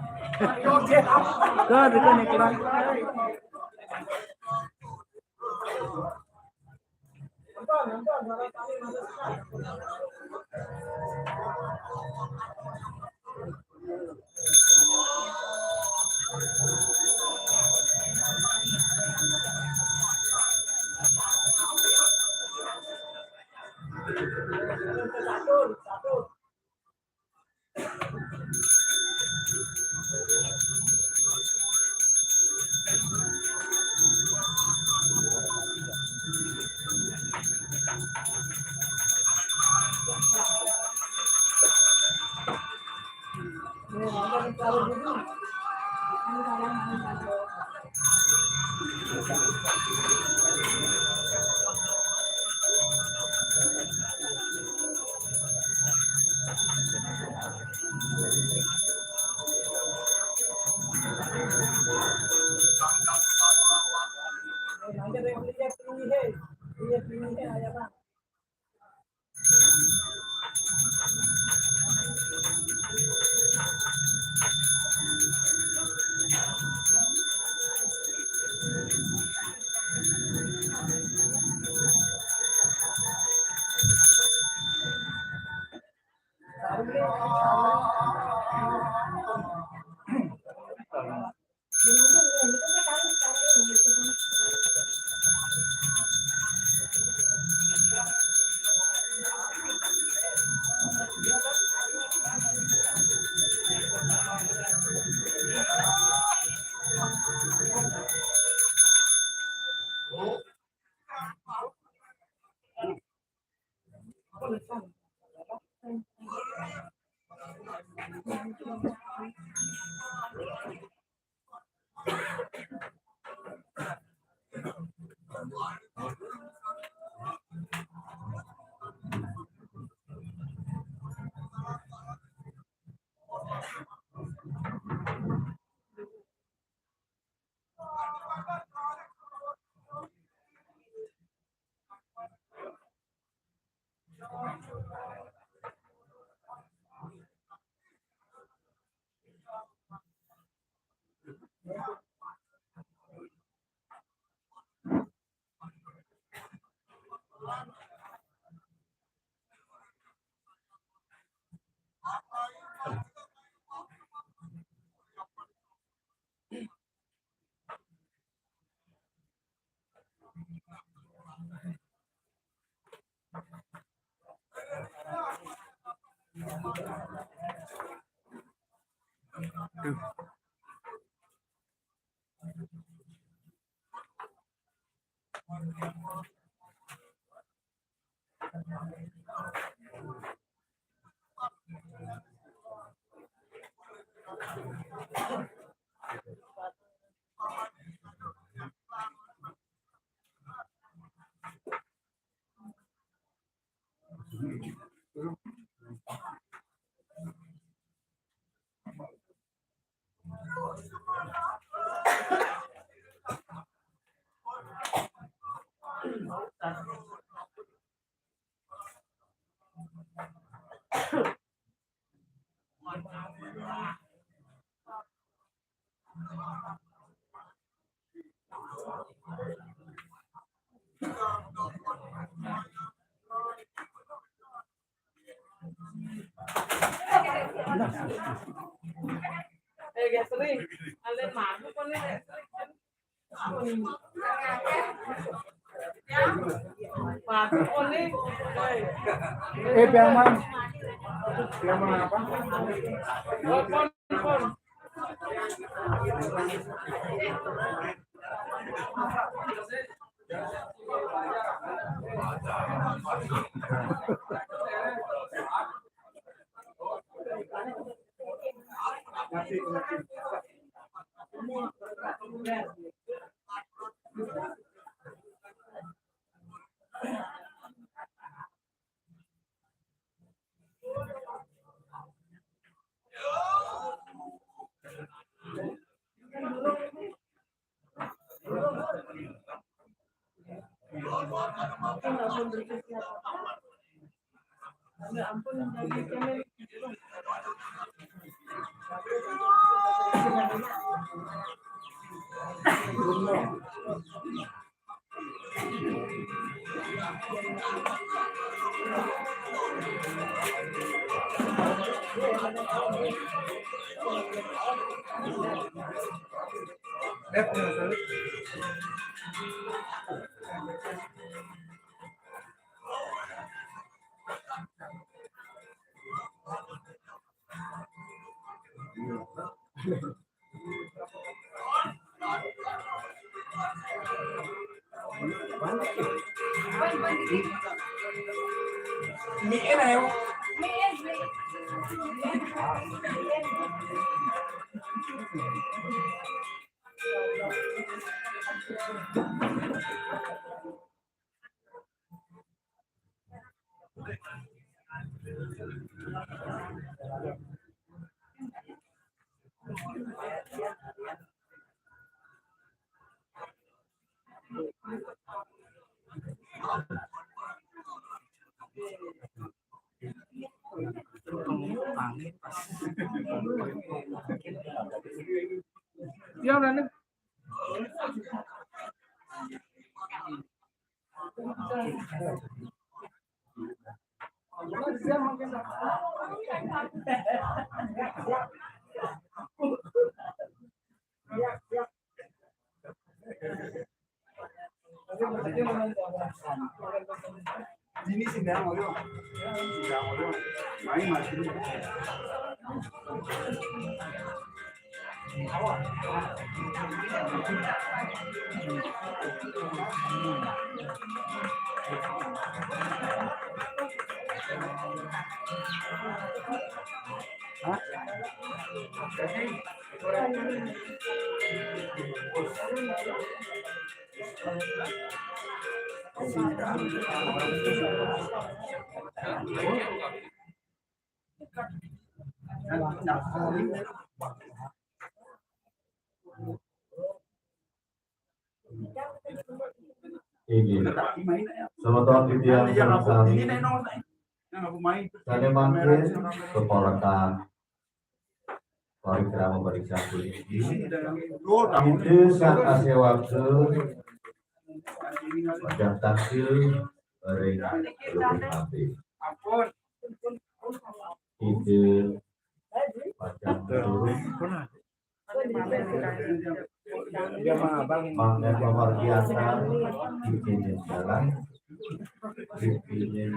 Tuh, itu nih, Bang. Eh, biar mana? Biar mana apa? Ya, udah nih. Ini. Selamat pagi, tiang. Selamat pagi. Saya makin keponakan. Parikrama parikrama ini. Itu saat kasih waktu. Padang takjil. Ring. Lebih hati. Ide. Padang turun. Mangga keluarga. Bikinin jalan. Bikinin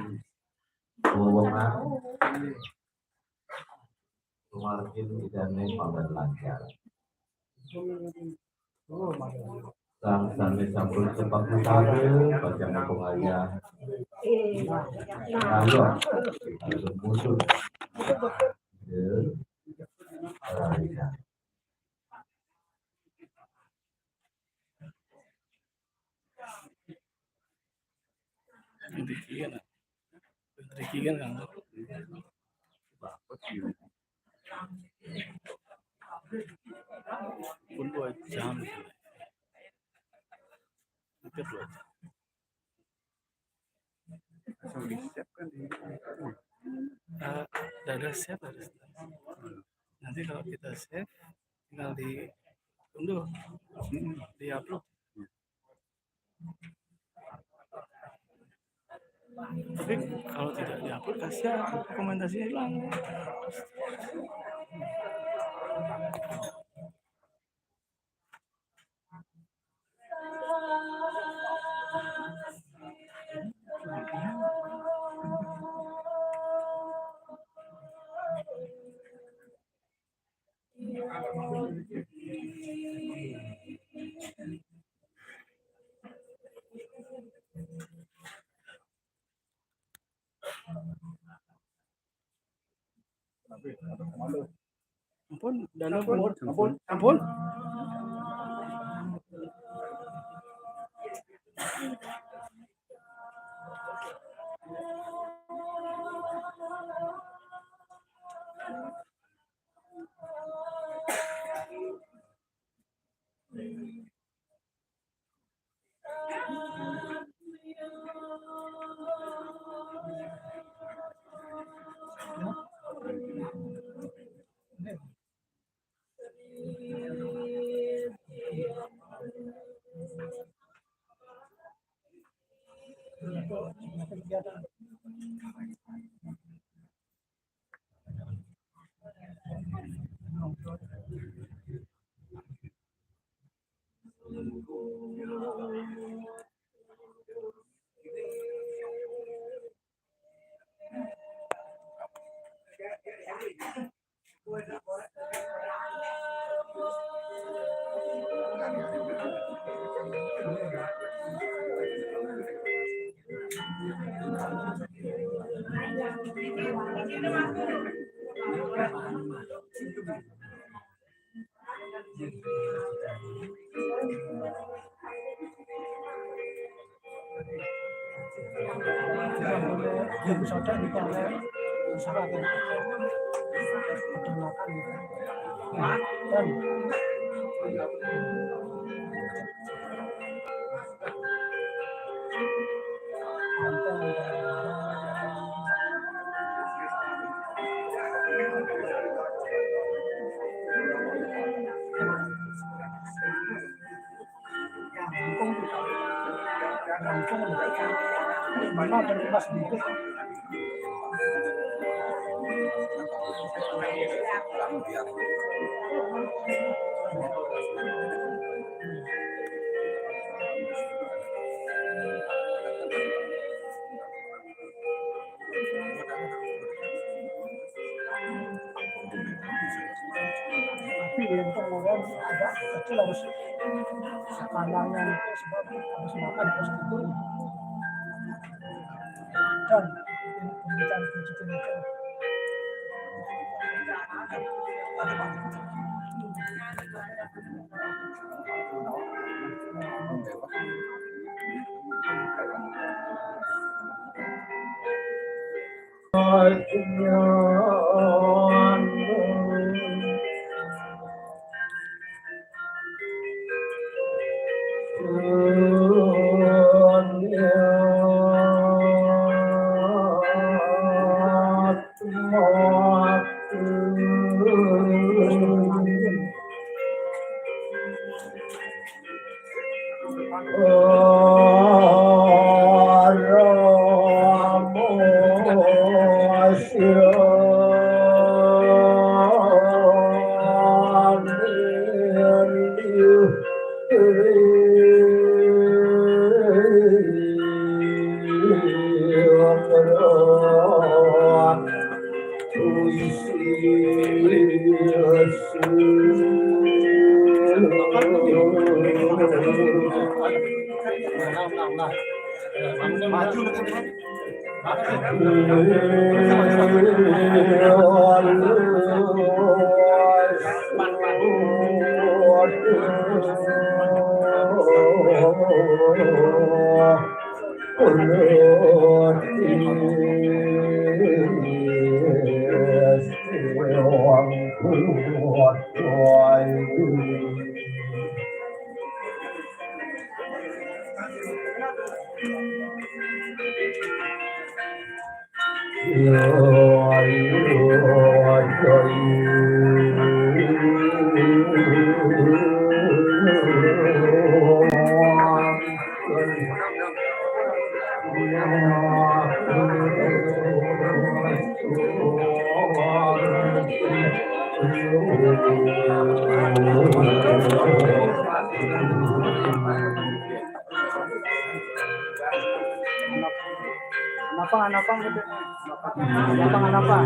lowongan. Kumargin idane pambalan lancar. Sang sami sampun sepak utara, panjang pengayah. Ayo, kita mundur. Ya. Yang tinggi kan, Kang? Pun dua jam. Hampir dua jam. Langsung di-save kan di Eh, udah ada save, ada save. Nanti kalau kita save, tinggal diunduh, di-upload. Tapi kalau tidak di-upload, kasihan, dokumentasinya hilang. Ampun, dan ampun, ampun, ampun. Tapi yang kemudian agak kecil harus sepanjangnya itu sebab habis makan harus tidur. Dan pembicaraan kecil itu. Maju. Kenapa, kenapa gitu? Kenapa, kenapa?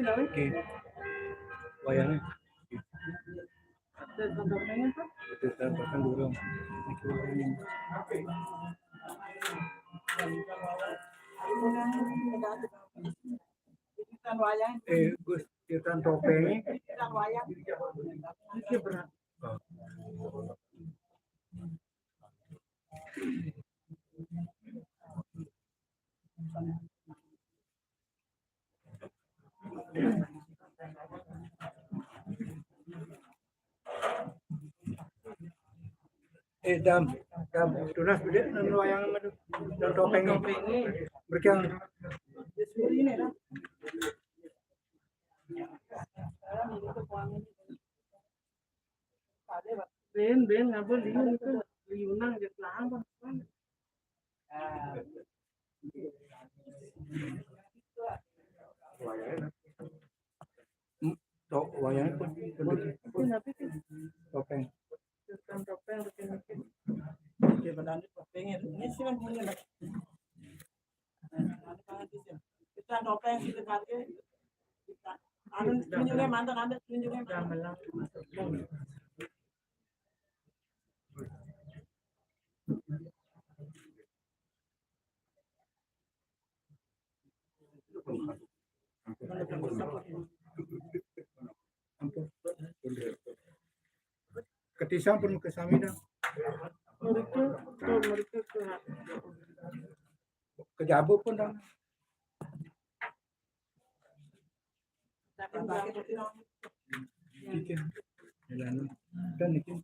Oke. Wayangnya. Kita bahkan dorong. Eh, Gus, kita topengnya. Ini berat. Eh, Dam, Dam, tunas gede nang wayang mah tuh. Dan topengnya. Berkang. Ben, ben, ngapa liun itu? Liunang, dia pelan apa? Tok, wayangnya pun, pun, pun topeng. Topeng, topeng. Oke, benar, topengnya. Ini sih kan punya, Mas. Kita topeng, kita pakai. Kita, anu, tunjuknya mantan, anu, tunjuknya mantan. Ketisang pun ke sami dah. Mereka, mereka ke Kejabu pun dah. Bikin. Kan bikin.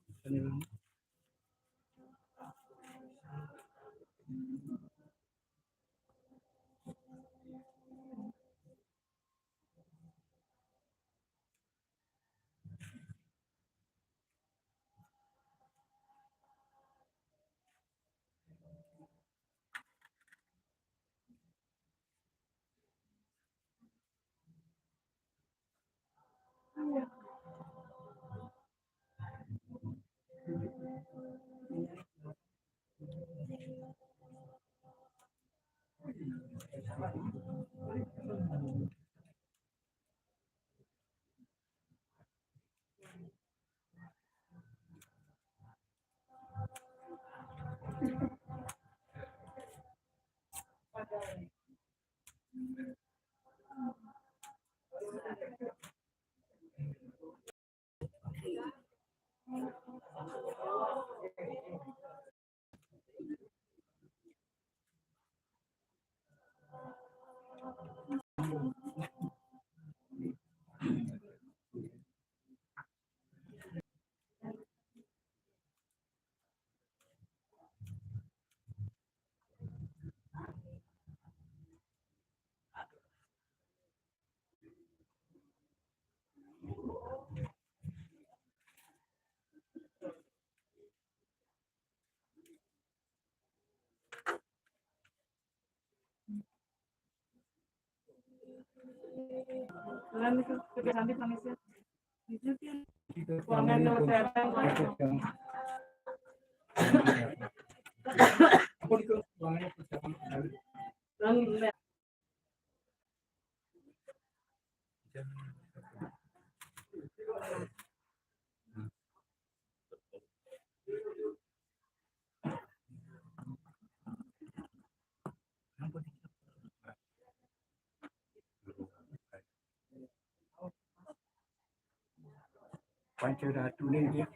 Panca Ratu ni dia.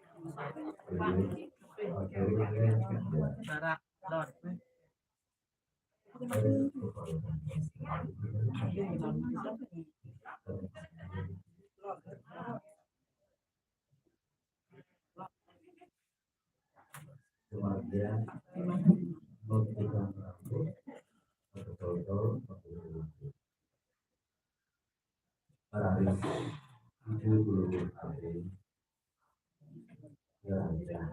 Barak Lord. Kemudian, betul-betul, betul-betul, betul-betul. Para hari tujuh puluh hari. Ya, ya.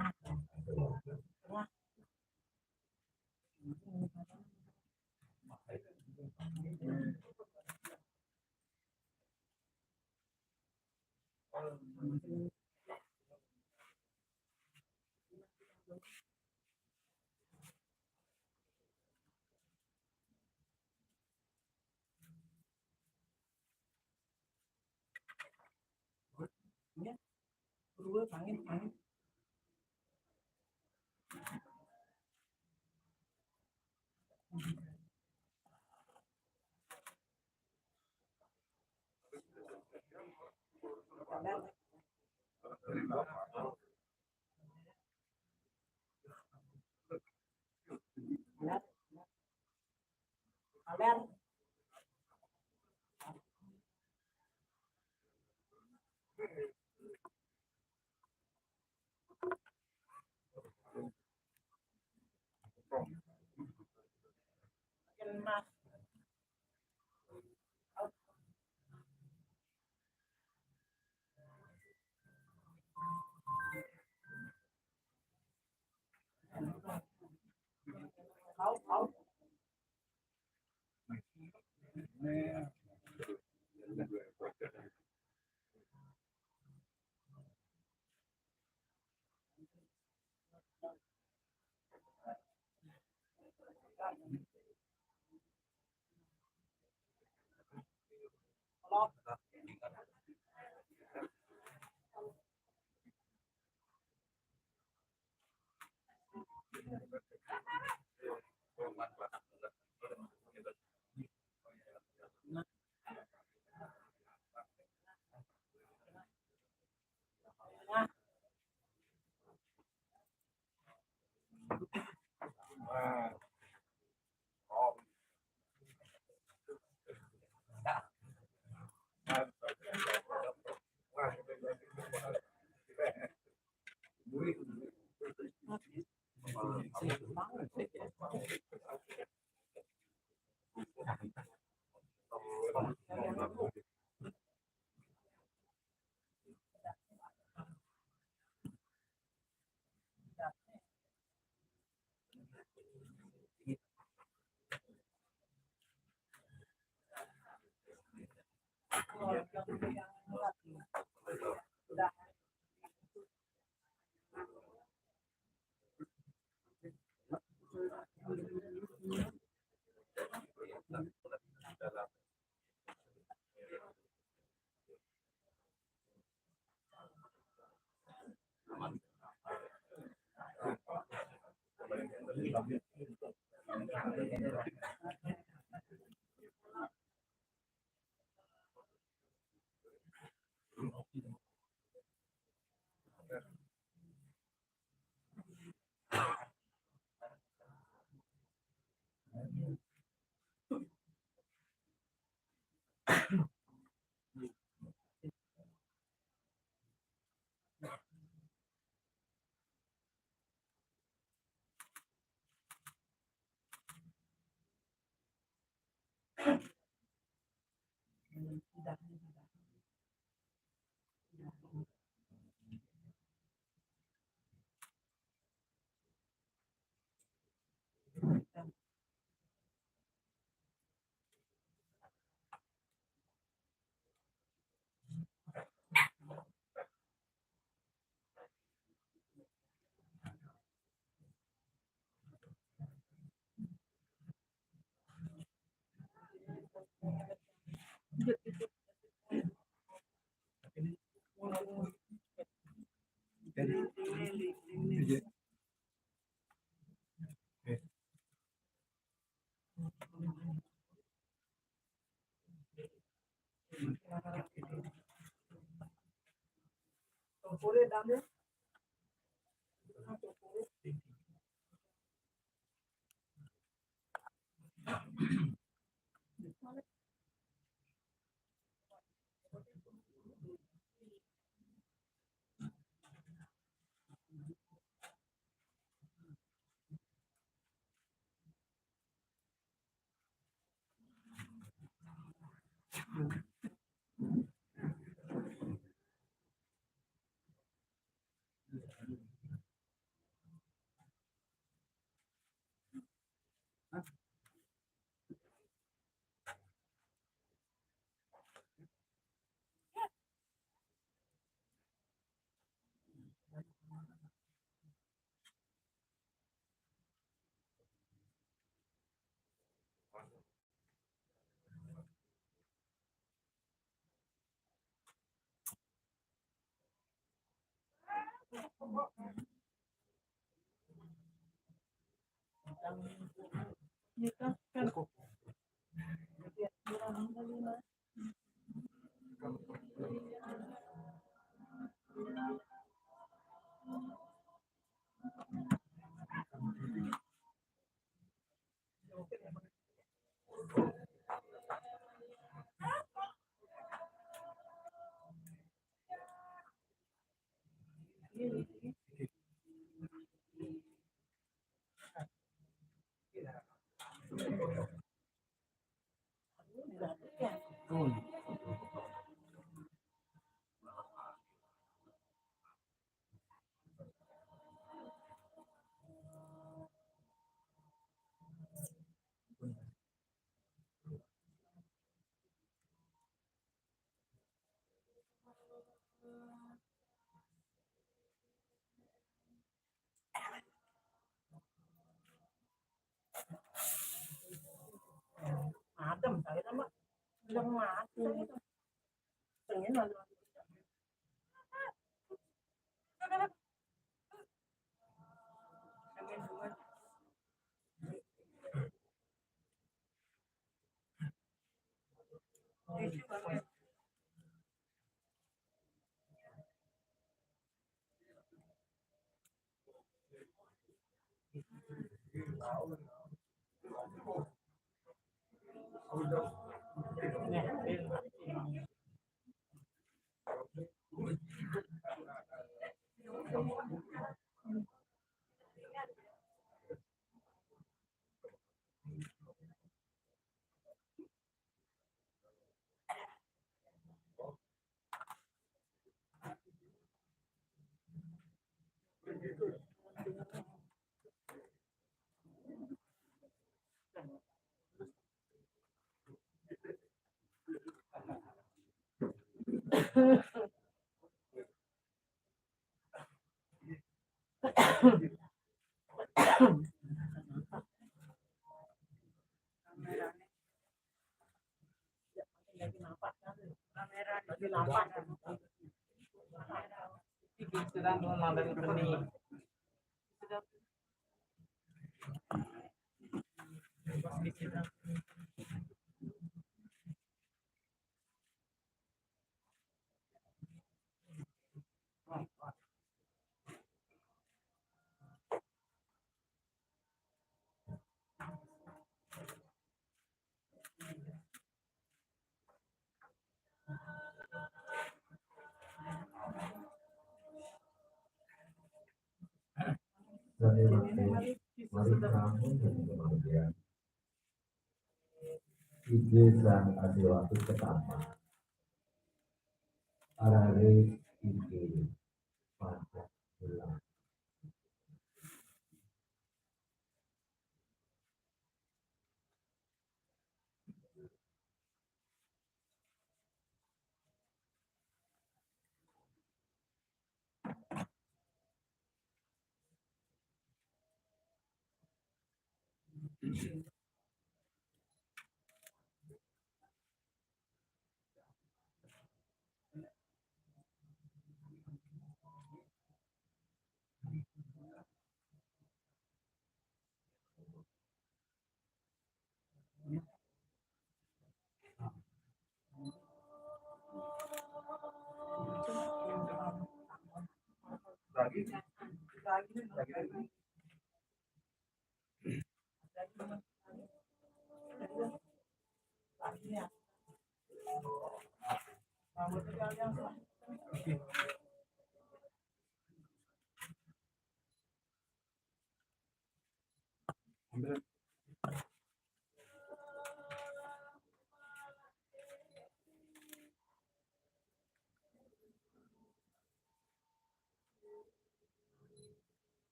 Sane mangke, mari kamu dan kebahagiaan. Ije sang Adiwatu pertama. Arare ije pada pulang.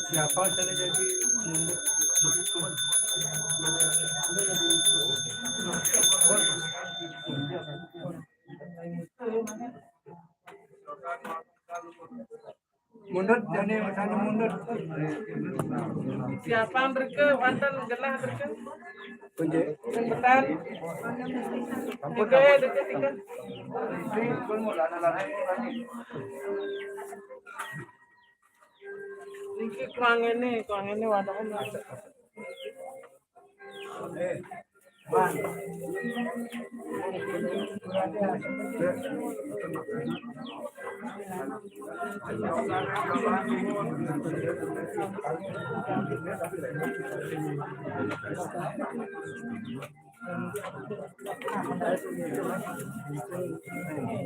Siapa saya jadi mundur, jadi sana mundur. Siapa mereka? Wonten genah mereka? Kunci. Yang betul. Ampun, tiga, ampun. Tiga, tiga. Ini pun mau lana-lana ini. Niki kurang ini, kurang ini wadah.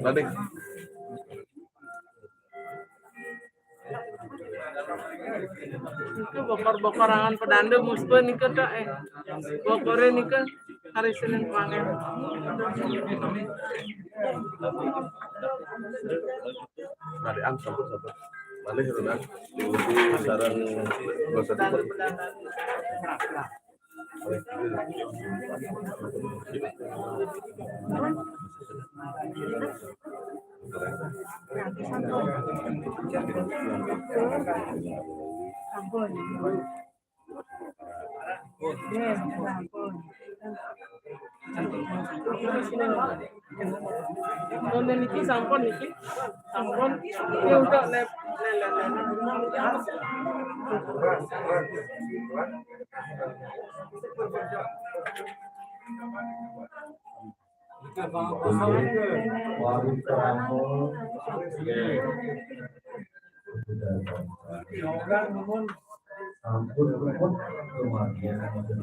Baik. Nika bokor-bokorangan pedanda musbah nika, Kak, eh. Bokore nika hari Senin kemarin. Dari am sampun sampun. Malih, Roda. Diundi sareng basa pedanda. Ampun. Niki sampun, niki sampun. Ini untuk lep, lep, lep, lep. Ampun, ampun, kemudian ampun,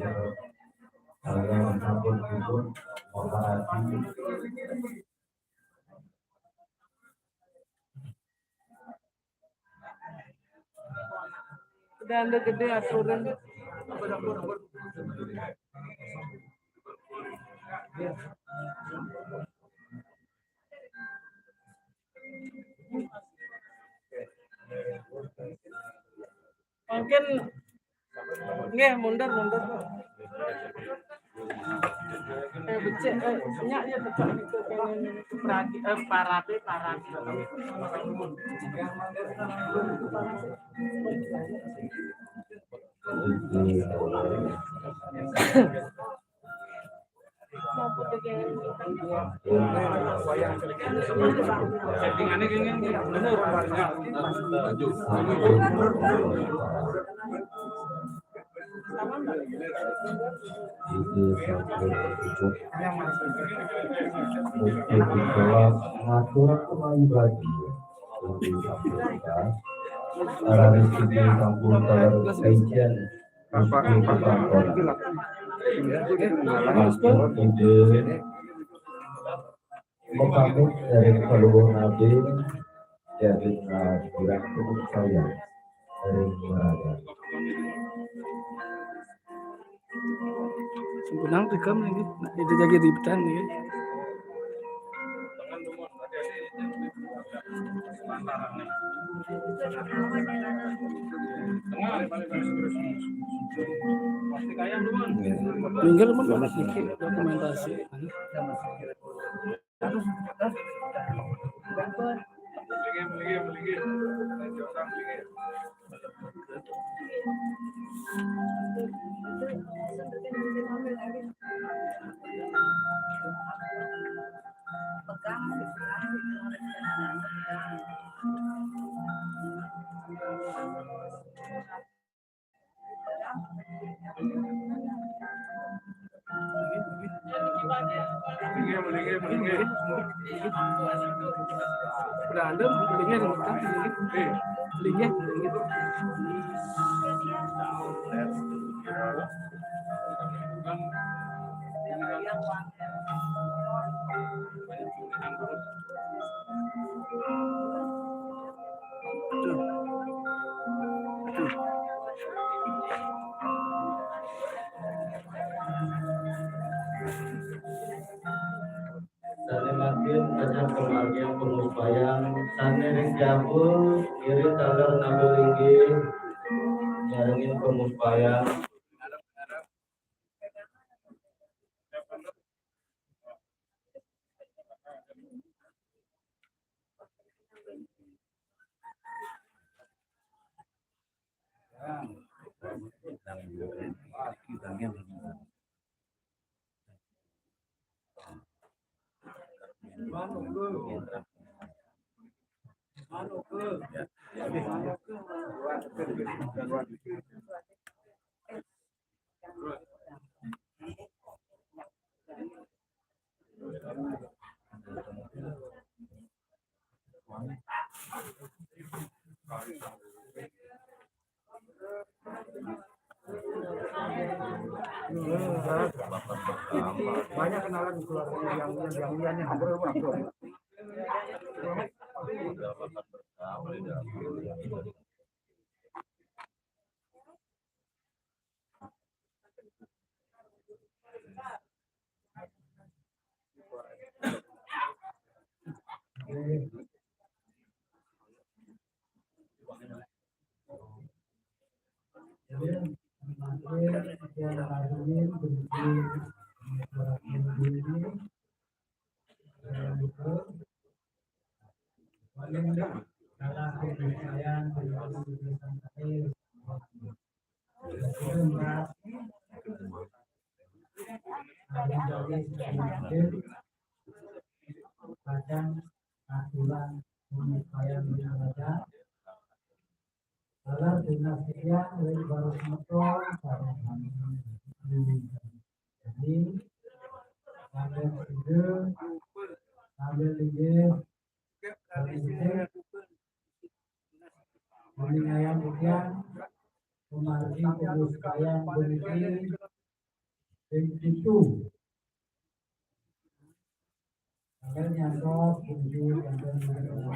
ampun, ampun. Udah anda gede aturan. Mungkin nggih, mundur, mundur. Eh, becik, eh, nyak ya tetap itu pengen perhati, eh, parabe, parabe. Itu sampai cukup. Untuk di kelas ngatur kembali bagi. Untuk sampai kita. Arah rezeki sampun kalau pensiun. Apa, apa, apa, apa. Pamit dari Keluarga Nabi, jadi, eh, kurang cukup saya dari Meraga. Sempurna rekam lagi. Nah, itu jadi di petang lagi. Minggir pun banyak dikit dokumentasi. Berantem, linggih, linggih, linggih. Sané mangkin ajeng pamargian pamuspayan, sané ring jaba ngiring taler nampi linggih nyarengin pamuspayan. Banyak kenalan di keluarga yang, yang, yang, yang, yang. Padang aturan penyesuaian budaya. Kalau tunas sekian, dari baru motor, jadi sambil tidur, sambil tidur, sambil tidur, mending ayam sekian, kemarin penyesuaian begini, begitu. Agar nyantos, begitu, agar nyantos.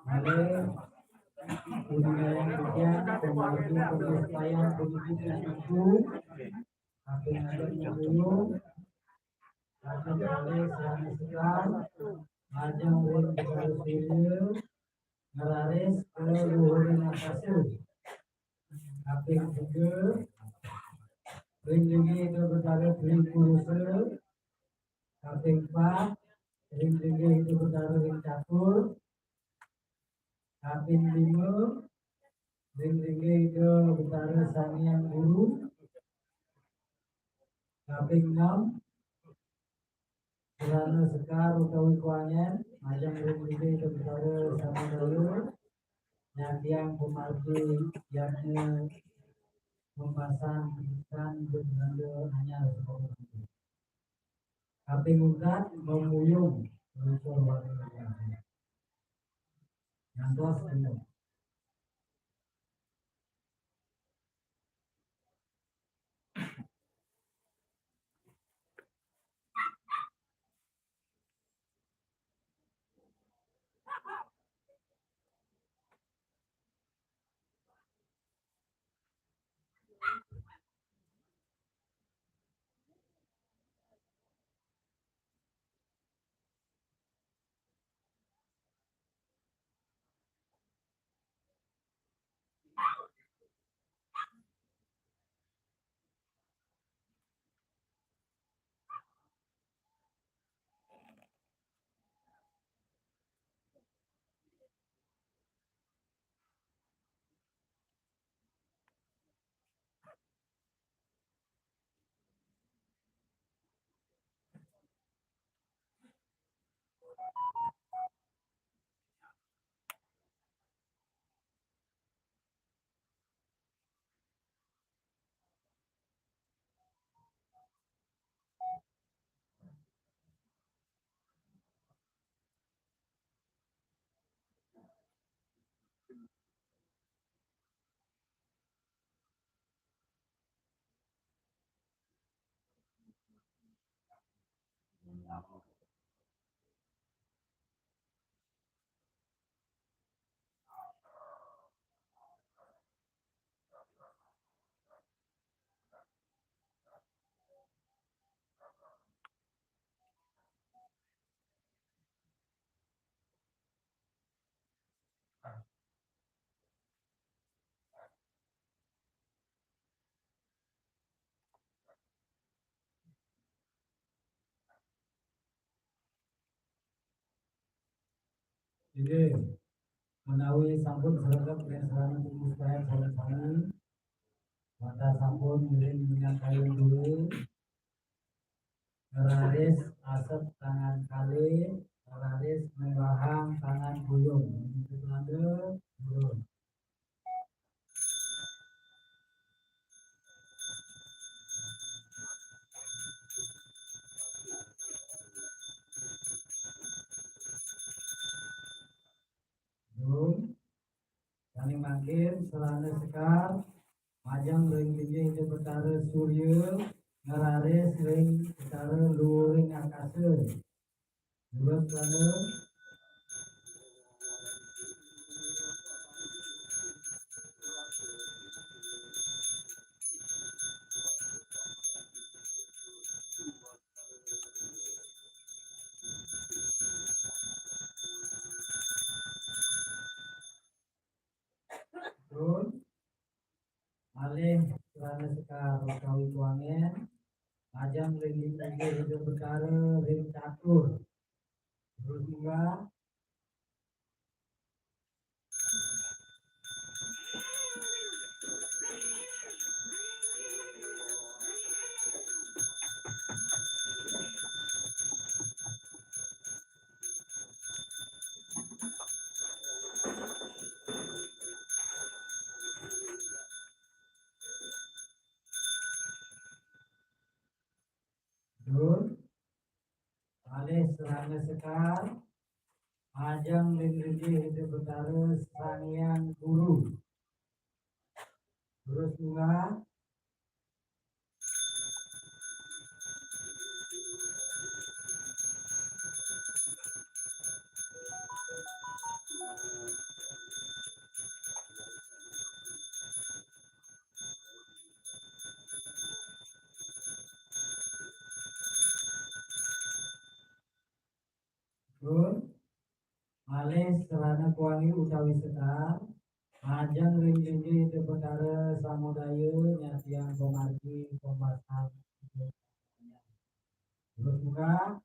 Oleh budaya yang demikian, pembagian penyesuaian begitu itu, apa yang ada di dulu, ada oleh Sani Sekar, ada oleh Negara Siril, ngeraris ke luhur nafsu. Kaping tiga, ring linggih Ida Betara Tri Purusa. Kaping empat, ring linggih Ida Betara Ring Catur. Kaping lima, ring linggih Ida Betara Sang Hyang Guru. Kaping enam, Sarana Sekar utawi Kuanyan, majeng ring Ida Betara Samadaya, nyatiang pamargi yadnya pembasan pisan benda anyar. Kaping untat, memuyung, meluncur warna. Nyantos penuh. Inggih, menawi sampun sregep ring sarana tubuh sedaya sareng sami, wantah sampun ngiring minyak kayu dulu, ngeraris asep tangan kalih, ngeraris ngembahang tangan buyung. Niki Belanda, turun. Nun, sane mangkin sarana sekar, majeng ring linggih Ida Betara Surya, ngeraris ring Betara luhuring akasa. Durus sarana. Nun, malih sarana sekar utawi tuangen, majeng ring linggih Ida Betara ring catur. Durus munggah. Nun, malih sarana sekar, majeng ring linggih Ida Betara Sang Hyang Guru. Durus munggah. Nun, malih sarana kuangi utawi sekar, majeng ring linggih Ida Betara Samudaya, nyatiang pamargi pembasar. Durus munggah.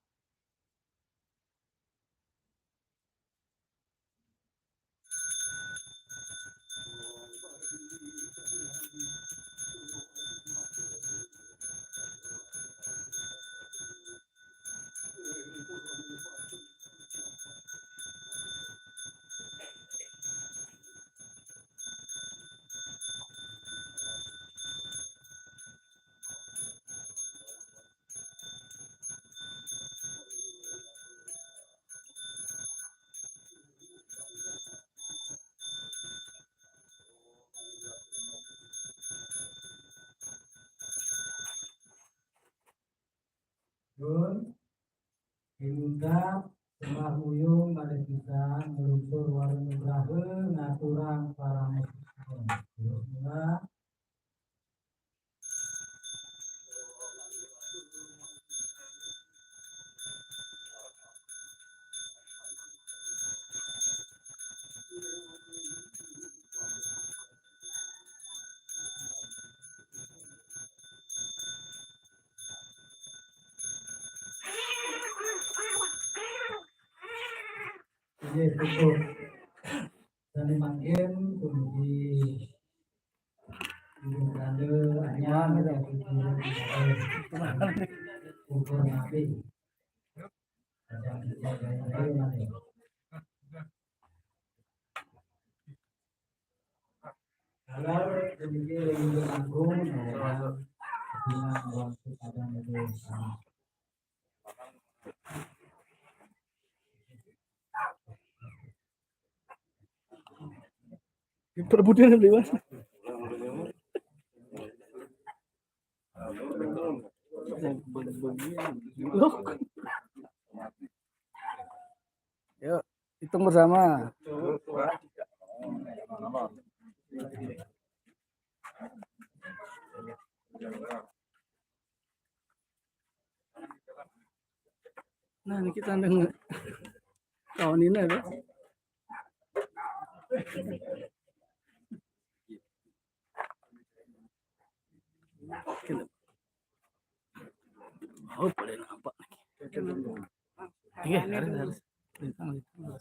Nun, ring mudap sembah muyung malih pisan, nglungsur wara nugraha, ngaturang parama sukma. Durus munggah. Inggih, cukup. Sane mangkin, dumugi Ibu Belanda anyar, ya, ukur napi. Ajang kita jaya-jaya, ya. Kalau demikian, Ibu Agung, ya, dengan waktu pada majelis. Perbudian beli mas. Loh. Hitung bersama. Nah, ini kita dengar tahun ini ada. Oh, boleh nampak. Iya, harus, harus. Lintang, lintang.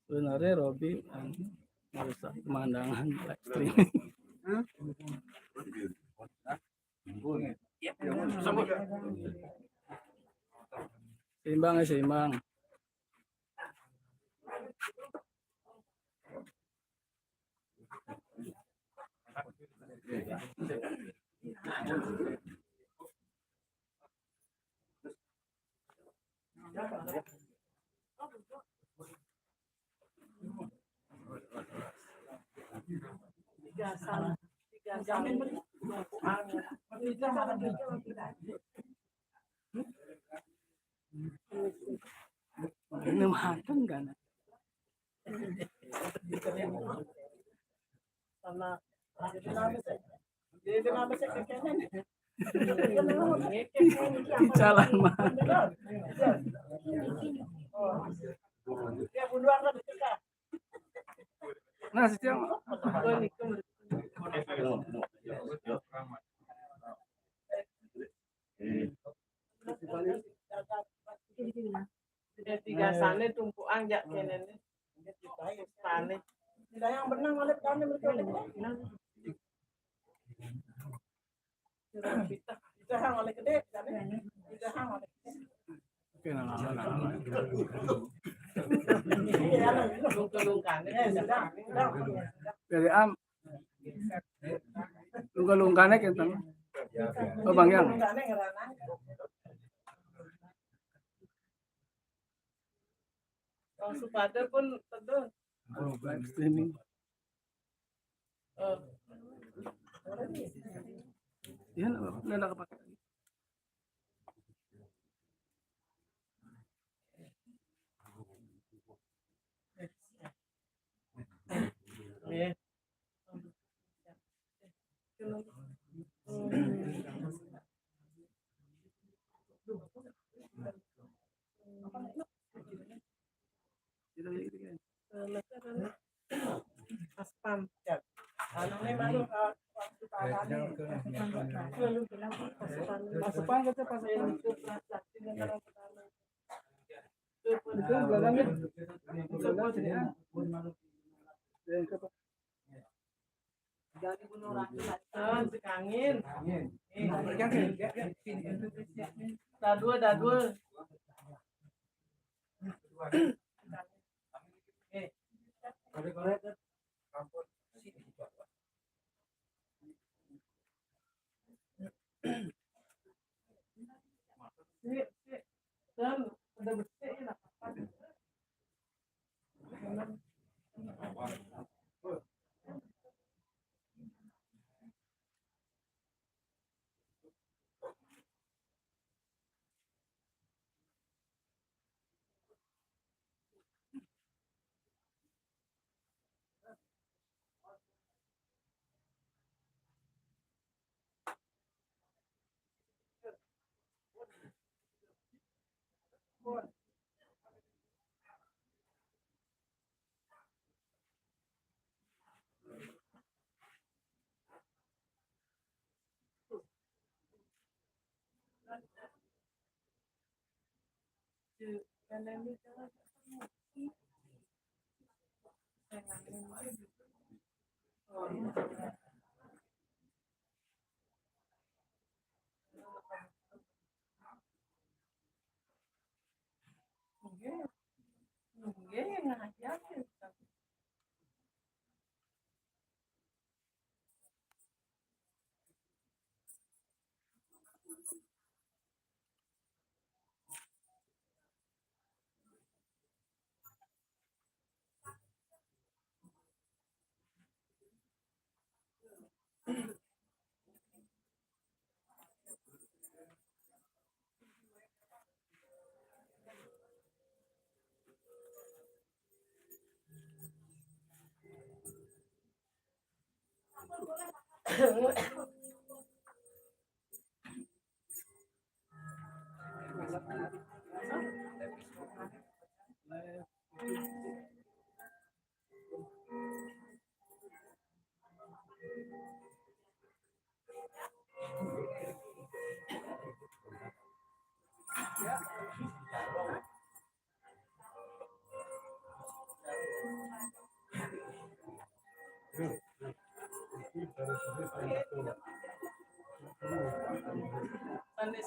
Sebenarnya Robi, anu, merusak pemandangan live streaming. Seimbang ya, seimbang. Ini makan kan? Sama. Di jalan mah. Nah, setiap Tiga sana tumpuan jak kenen. Sana. Tidak yang benar oleh kami mereka. Kita kita hang oleh gede, kami kita hang oleh. Oke, nah, nah, nah. Iya, nah, nah. Dari am Lungka-lungkane kenten. Oh, Bang Yang. Bang Supada pun teduh. Oh, live streaming. Oh. Ya, nggak apa-apa. Nggak ada kepake. Pas pam. Anu nih malu, eh, pas pam. Pas pam. Pas pam, kata pas pam. Itu belakangnya. Itu belakangnya. Angin. Dadua, dadua.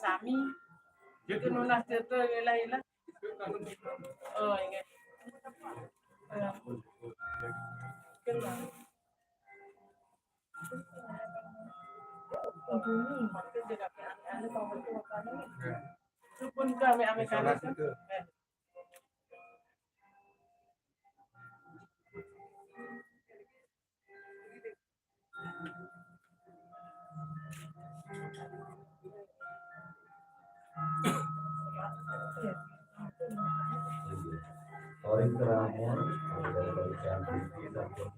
Sami. Itu nunas cerita ialah ialah. Oh, ingat. Ya. Kenal. Itu pun kami ambil kanan. Paling terakhir, ada bacaan puisi sampun.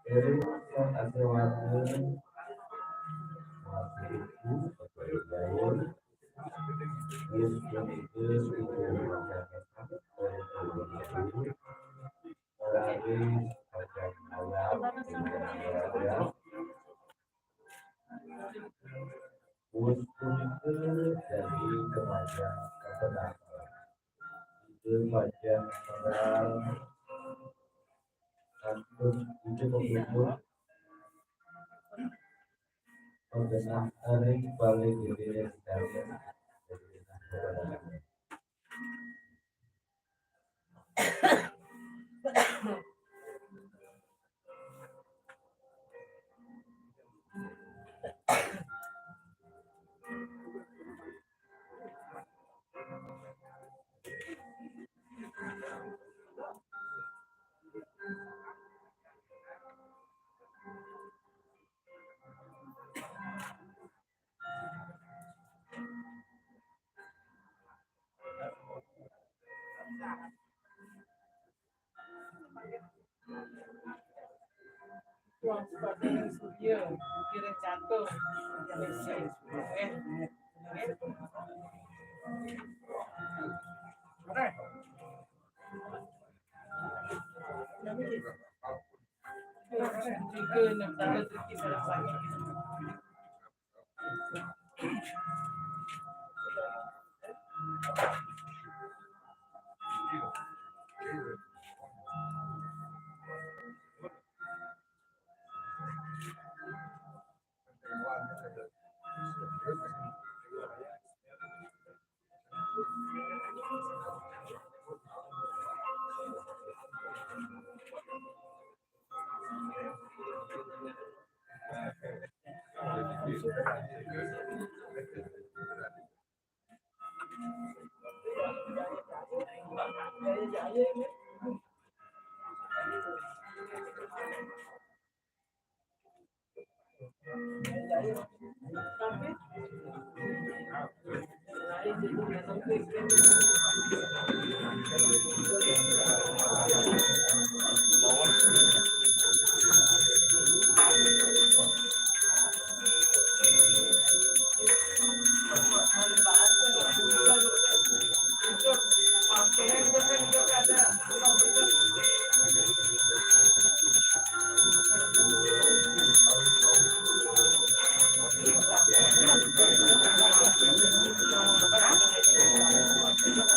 Jadi, saya kasih waktu, waktu itu, gaul, terus itu, itu, Usul itu dari kepanjang kebenaran. Itu panjang kenal, satu itu pembunuh, pembenar, paling gede dari sekalian. Tuang sepatu yang sedia, kira jatuh. Eh, eh. Tiga, enam, tiga, tiga, tiga.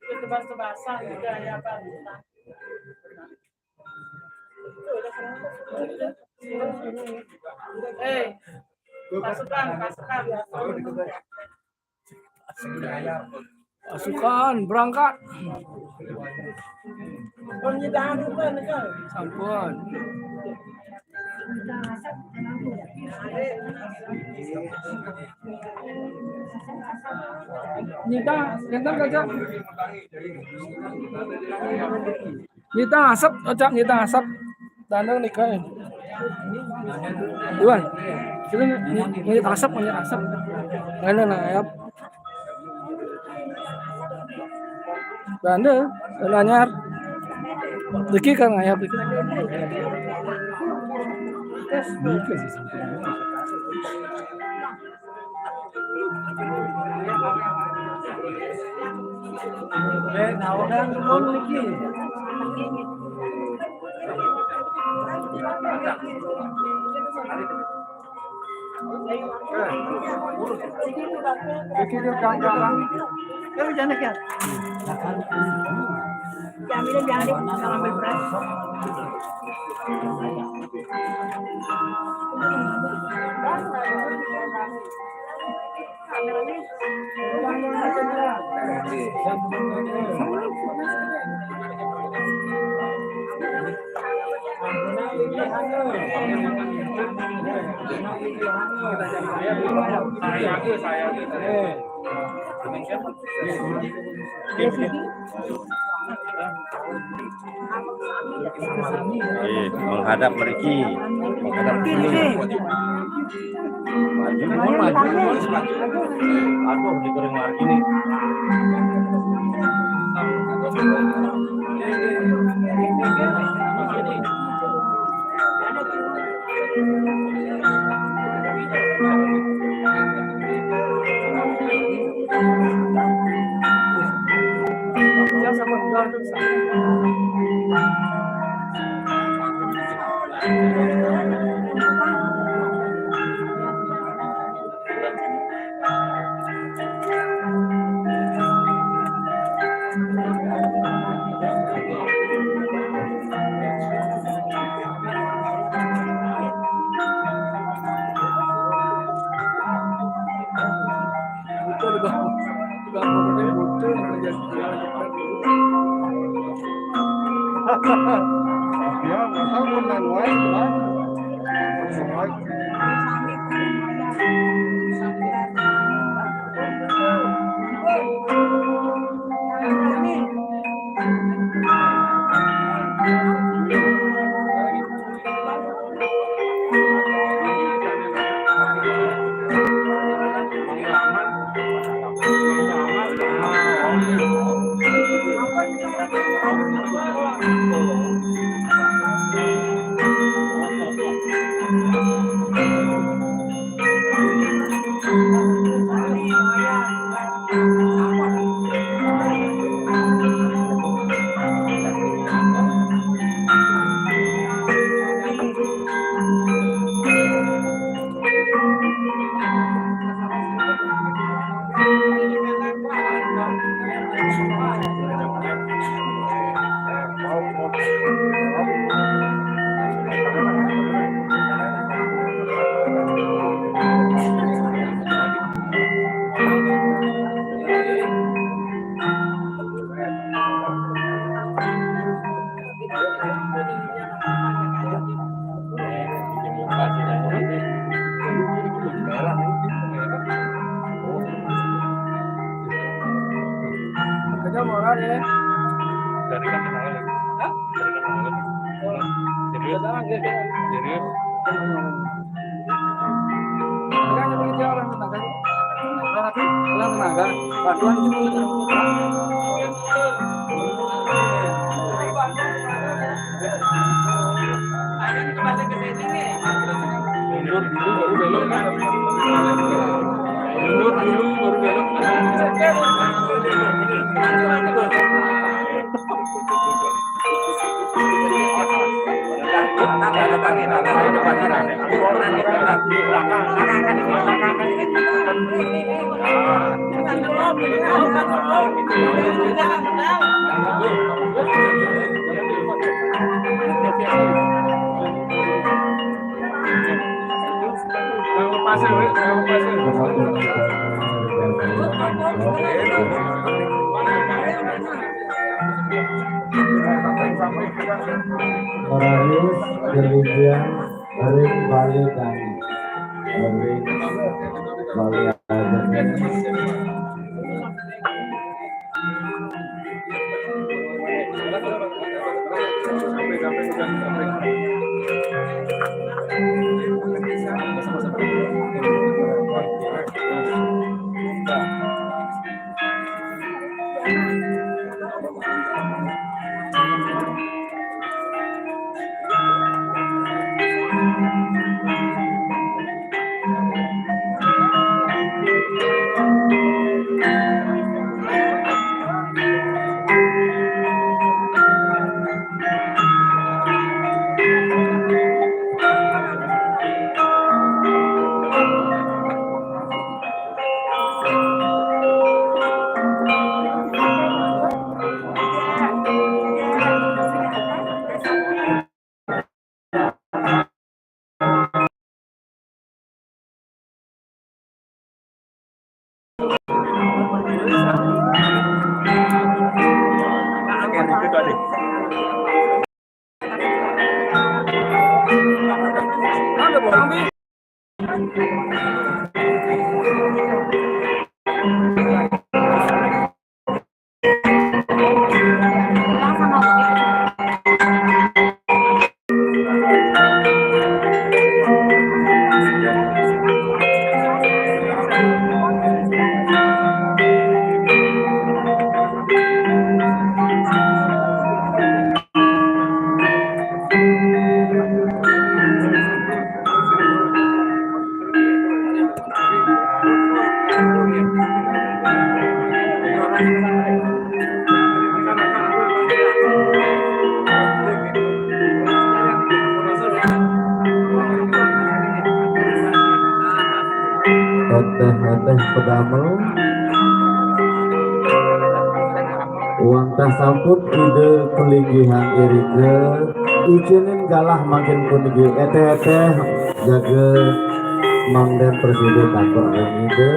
Itu bahasa-bahasa juga ya, Pak. Eh, pasukan, pasukan. Pasukan berangkat. Sampun. Nita, nita kaca. Nita asap, kaca nita asap. Dandang nih kan. Iwan, kita nita asap, nita asap. Mana nah ya? Banda, anyar. Deki kan ngayap deki. Eh, nah, orang belum lagi. Eh, menghadap meriki, menghadap sini. Maju, maju, maju. Aduh, digoreng lagi nih. Kerja murah deh. Dari kan kenal lagi. Hah? Dari kan kenal lagi. Serius? Serius? Serius? Makanya kerja orang tenaga. Orang apa? Orang tenaga. Bantuan itu. Mundur dulu baru belok. Mundur dulu baru belok. Marius, demikian ring Bali Dani. Ring Bali Dani. Eteh-eteh pedamel. Wantah sampun Ida kalinggihan irika, icénin galah mangkin puniki. Eteh-eteh jaga mangdén prasida takut ring Ida.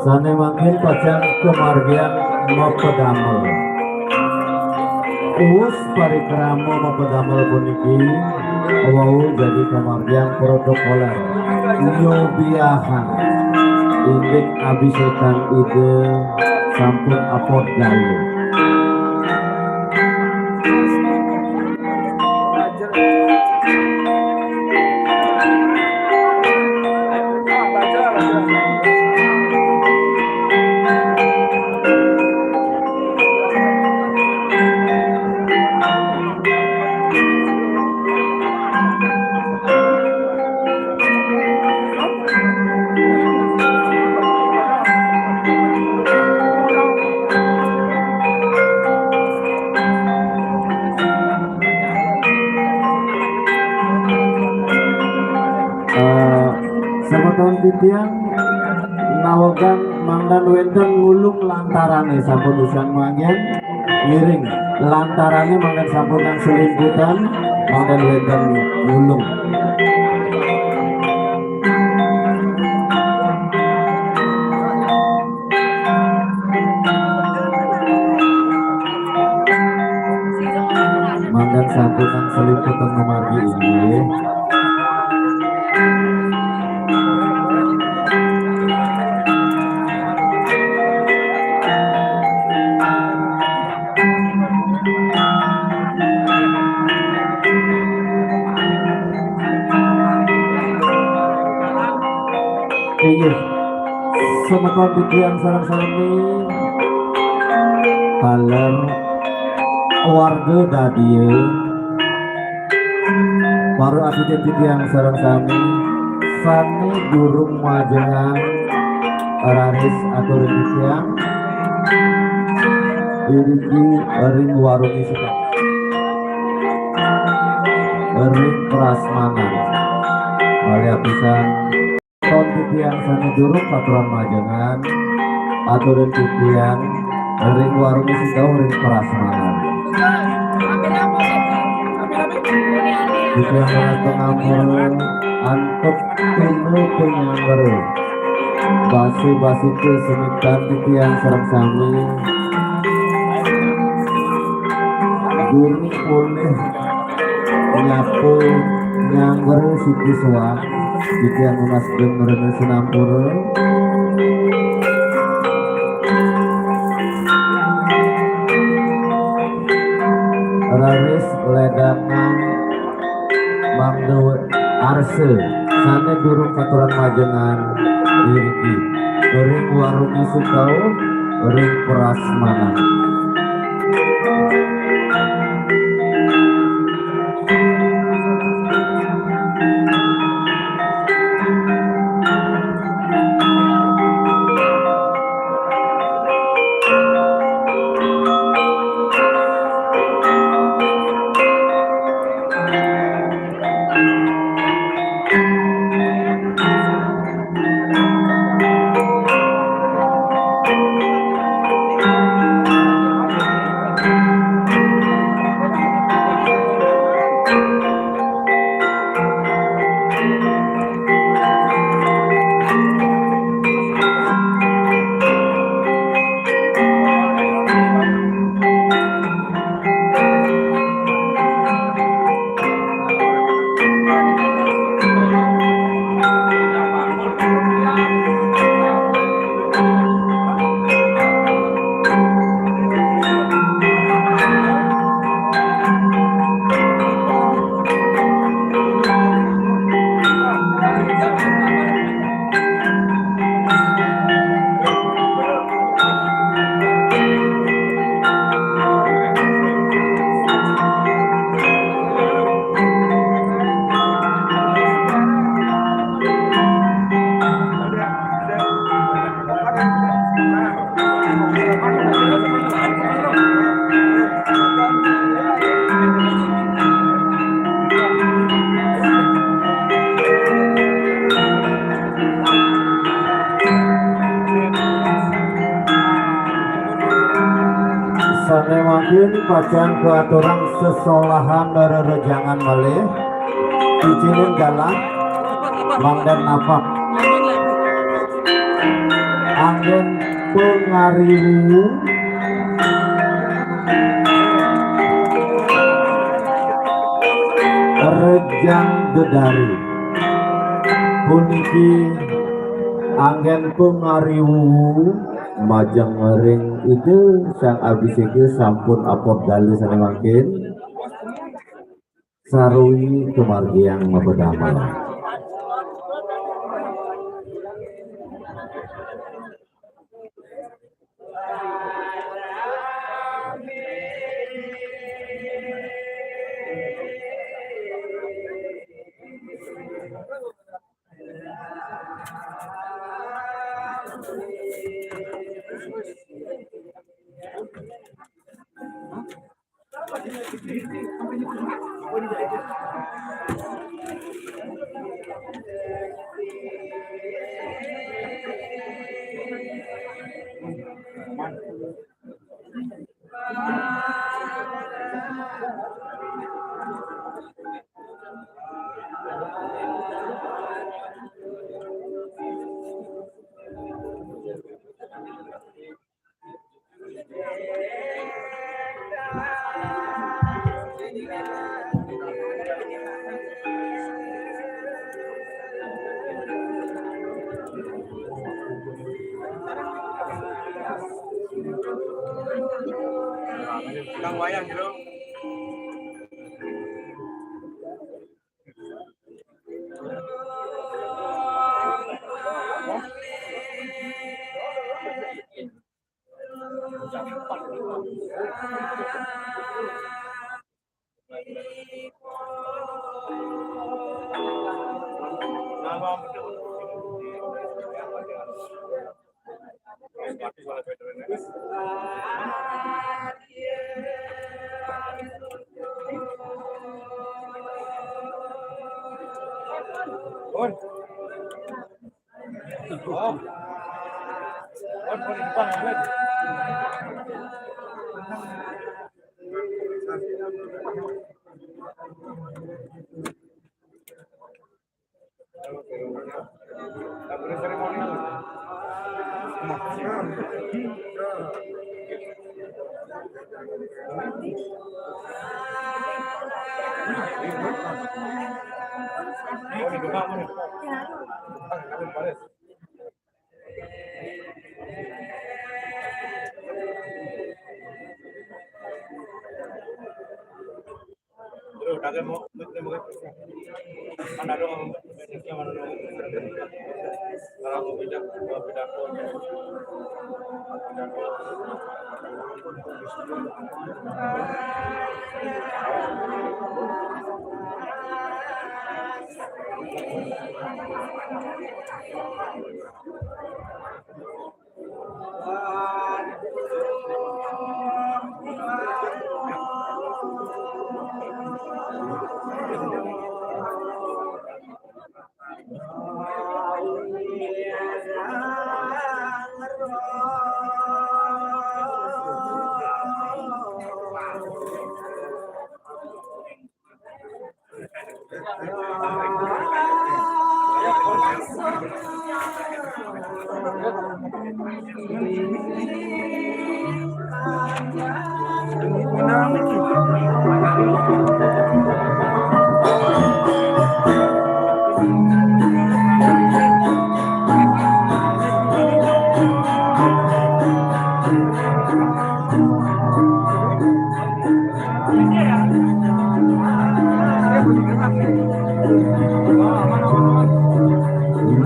Sané mangkin pacang kamargiang mapedamel. Uus parikrama mapedamel puniki wau jagi kamargiang protokoler. Nyobiahang indik abisékan Ida sampun apot galuh. Semeton titiang nawegang mangdan wénten ngulung lantarane sampun usan manggen, ngiring lantarane mangdan sampun nang selimputan, mangdan wénten ngulung. Mangdan sampun nang selimputan memargi inggih. Inggih. Semeton titiang sareng sami, taler warga Dadia, para abdi titiang sareng sami, sane durung majengan raris aturin titiang, iriki ring warunge sida. Ring prasmanan. Malih apisan. Ton titiang sane durung katuran majengan, aturin titiang ring warung sida ring prasmanan. Titiang nunas pangampura antuk tuna panyamber. Basa-basi kasemikan titiang sareng sami. Durung polih nyapa nyamber siki sowan, titiang nunas geng rena sinampura. Raris ledangan mangda arsa sane durung katuran majengan iriki ring warunge sida ring prasmanan. Sane mangkin pacang kaaturang sesolahan rerejangan malih. Cicilin galah, mangdan napak. Anggen pangariwu rejang dedari. Puniki anggen pangariwu majeng ring Ida Sang Abiseka sampun apot dalu sane mangkin. Sarwi kamargiang mapedamel. Lumayan, Jero.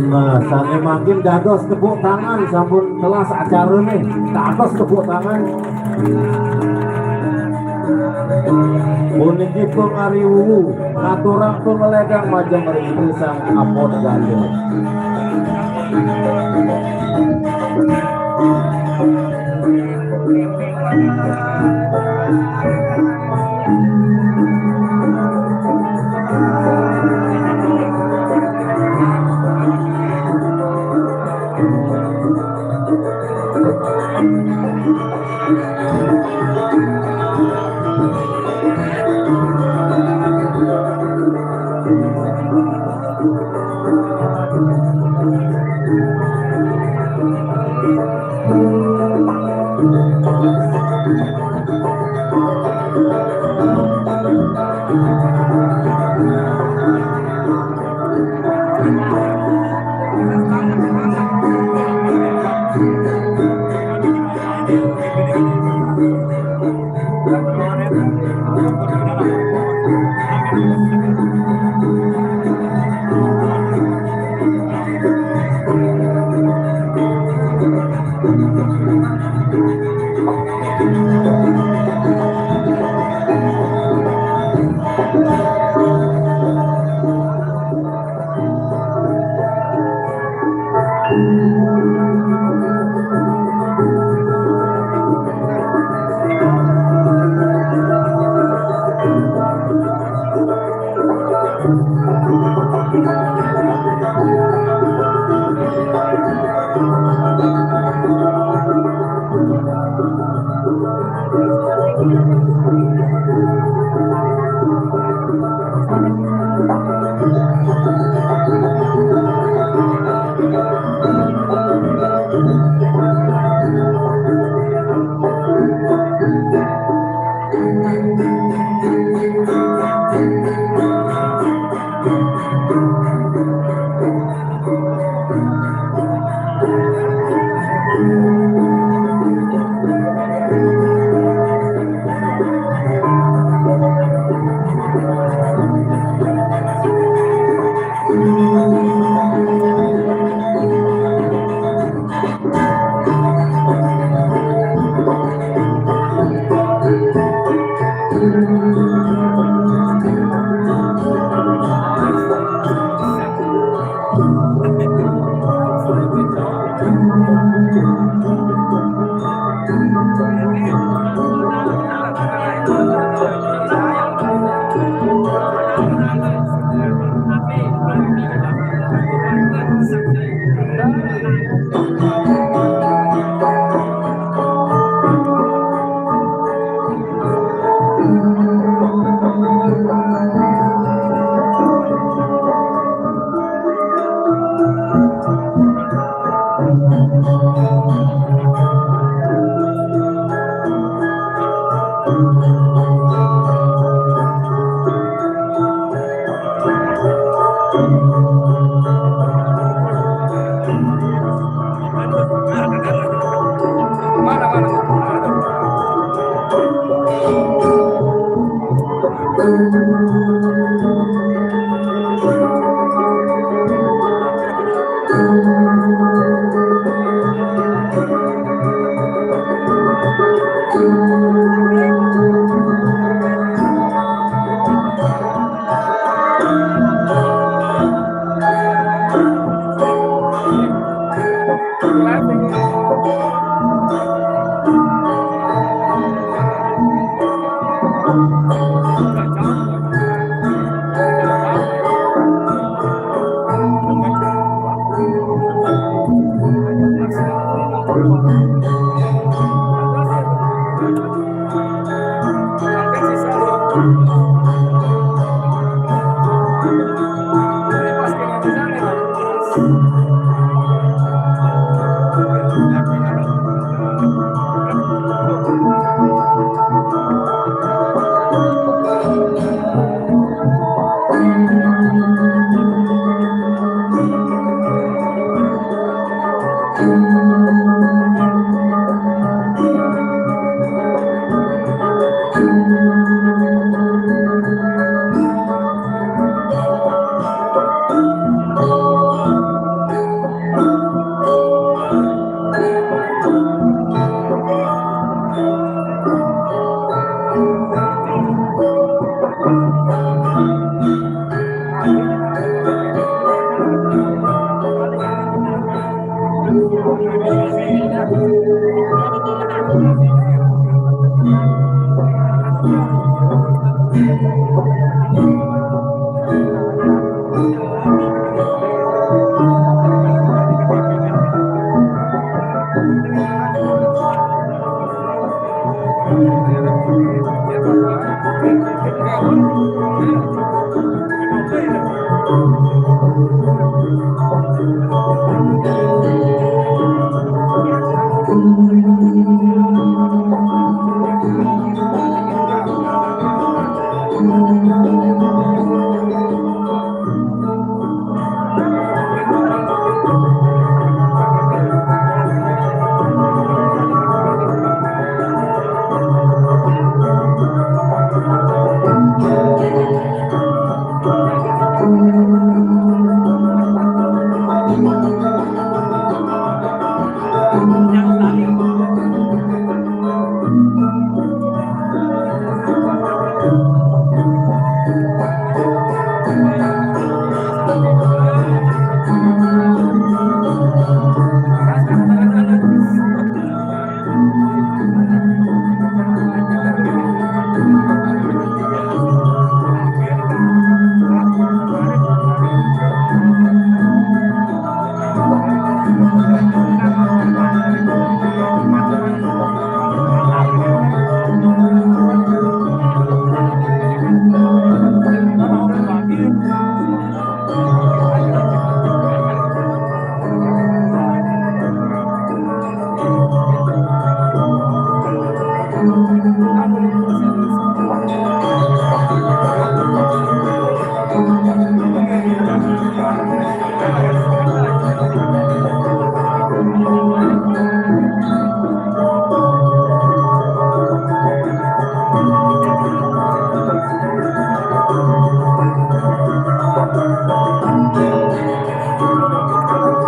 Nah, sané mangkin dados tepuk tangan, sampun telas acarané. Dados tepuk tangan. Puniki pangariwu, ngaturang pangledang majeng ring Ida Sang Apon Galuh.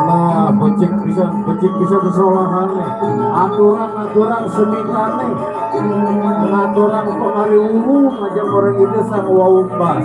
Nah, becik pisan, becik pisan sesolahan nih. Aturan-aturan semitane. Ngaturang pengari urung aja orang itu sang wau pas.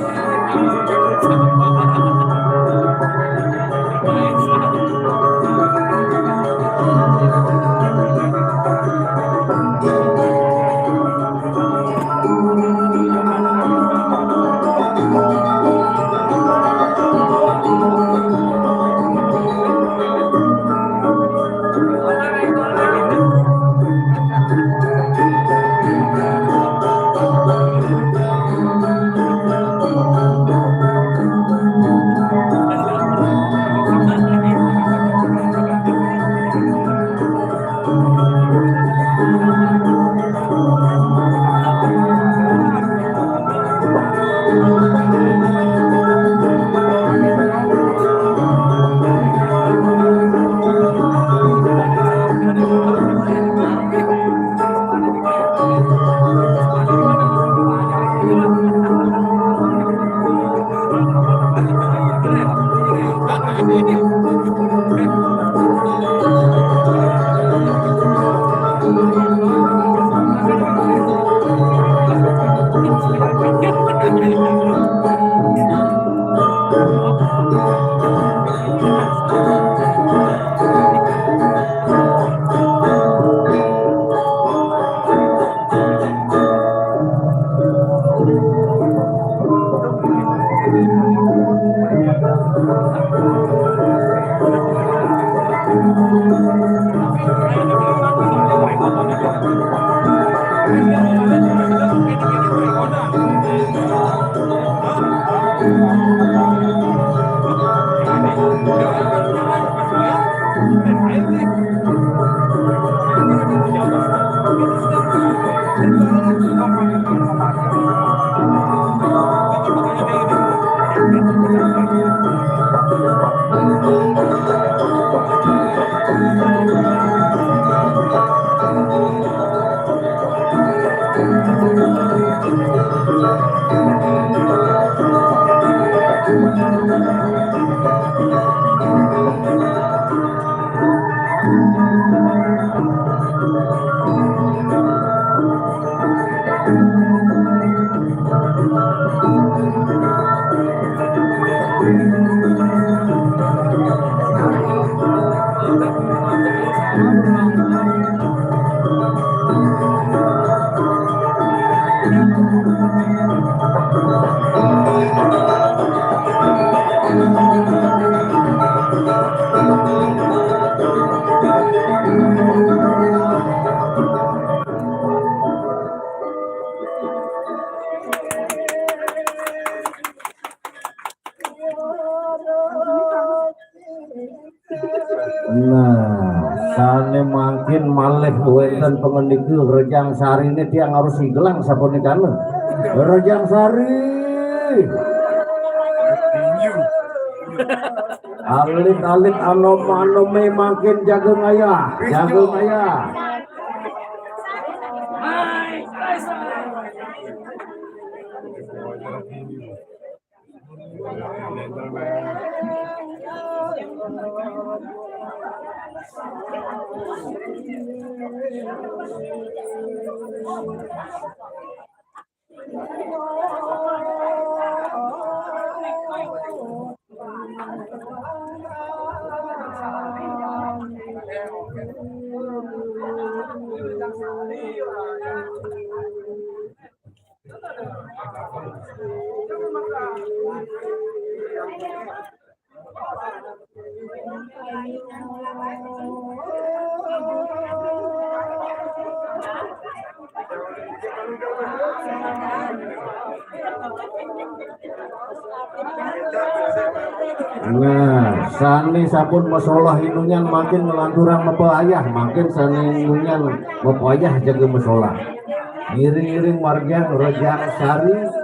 Nah, sané mangkin malih wénten pangandika Rejang Sari ini tiang harus sigelang sapunika. Rejang Sari. Alit-alit anom-anomé mangkin jaga ngayah, jaga ngayah. Nah, sané sampun masolah inunyan mangkin nglanturang mapayah, mangkin sané inunyan mapayah jaga masolah. Ngiring-ngiring margiang Rejang Sari.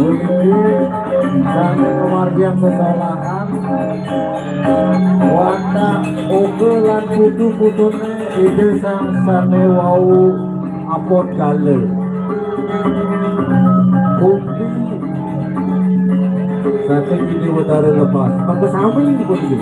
Puniki saking pamargian sesolahan, wantah oka lan putu-putune Ida Sang Sane wau apot kala. Bukti saking Ida Betara lepas. Maka sami puniki.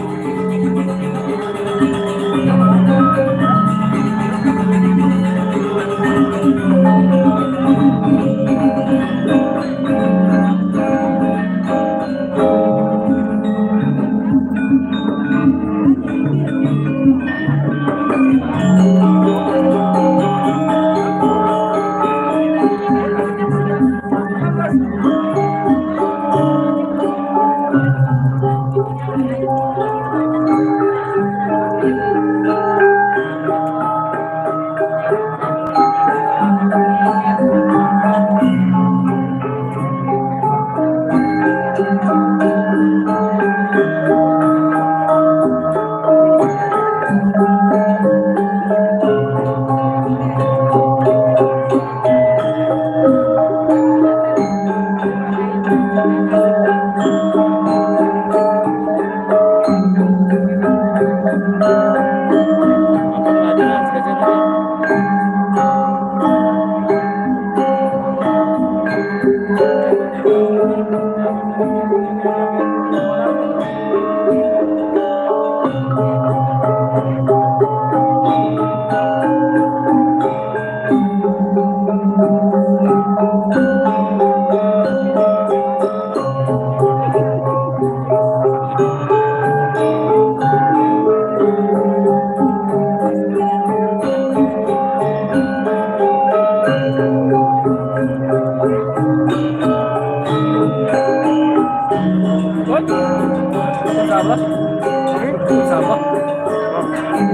Sabar.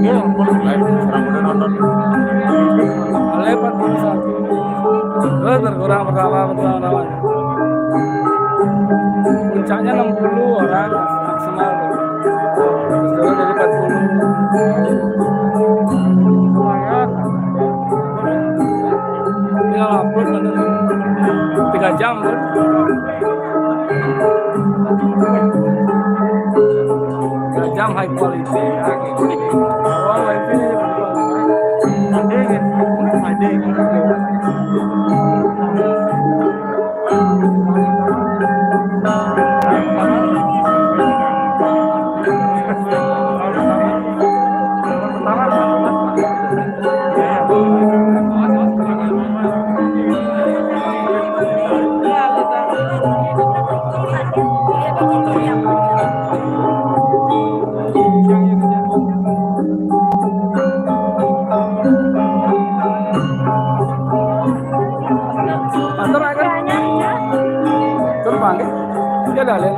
Iya, lain orang udah nonton. Lepas pun satu. Terus berkurang pertama, pertama, pertama. Puncaknya enam puluh orang maksimal. Terus jadi empat puluh. Semangat. Tinggal upload, tiga jam, kan? Tiga jam high quality. Nah, kayak gini. Oh, wifi. Ada, ada. Atur akan. Terbang, ya? Ya, dah, lihat.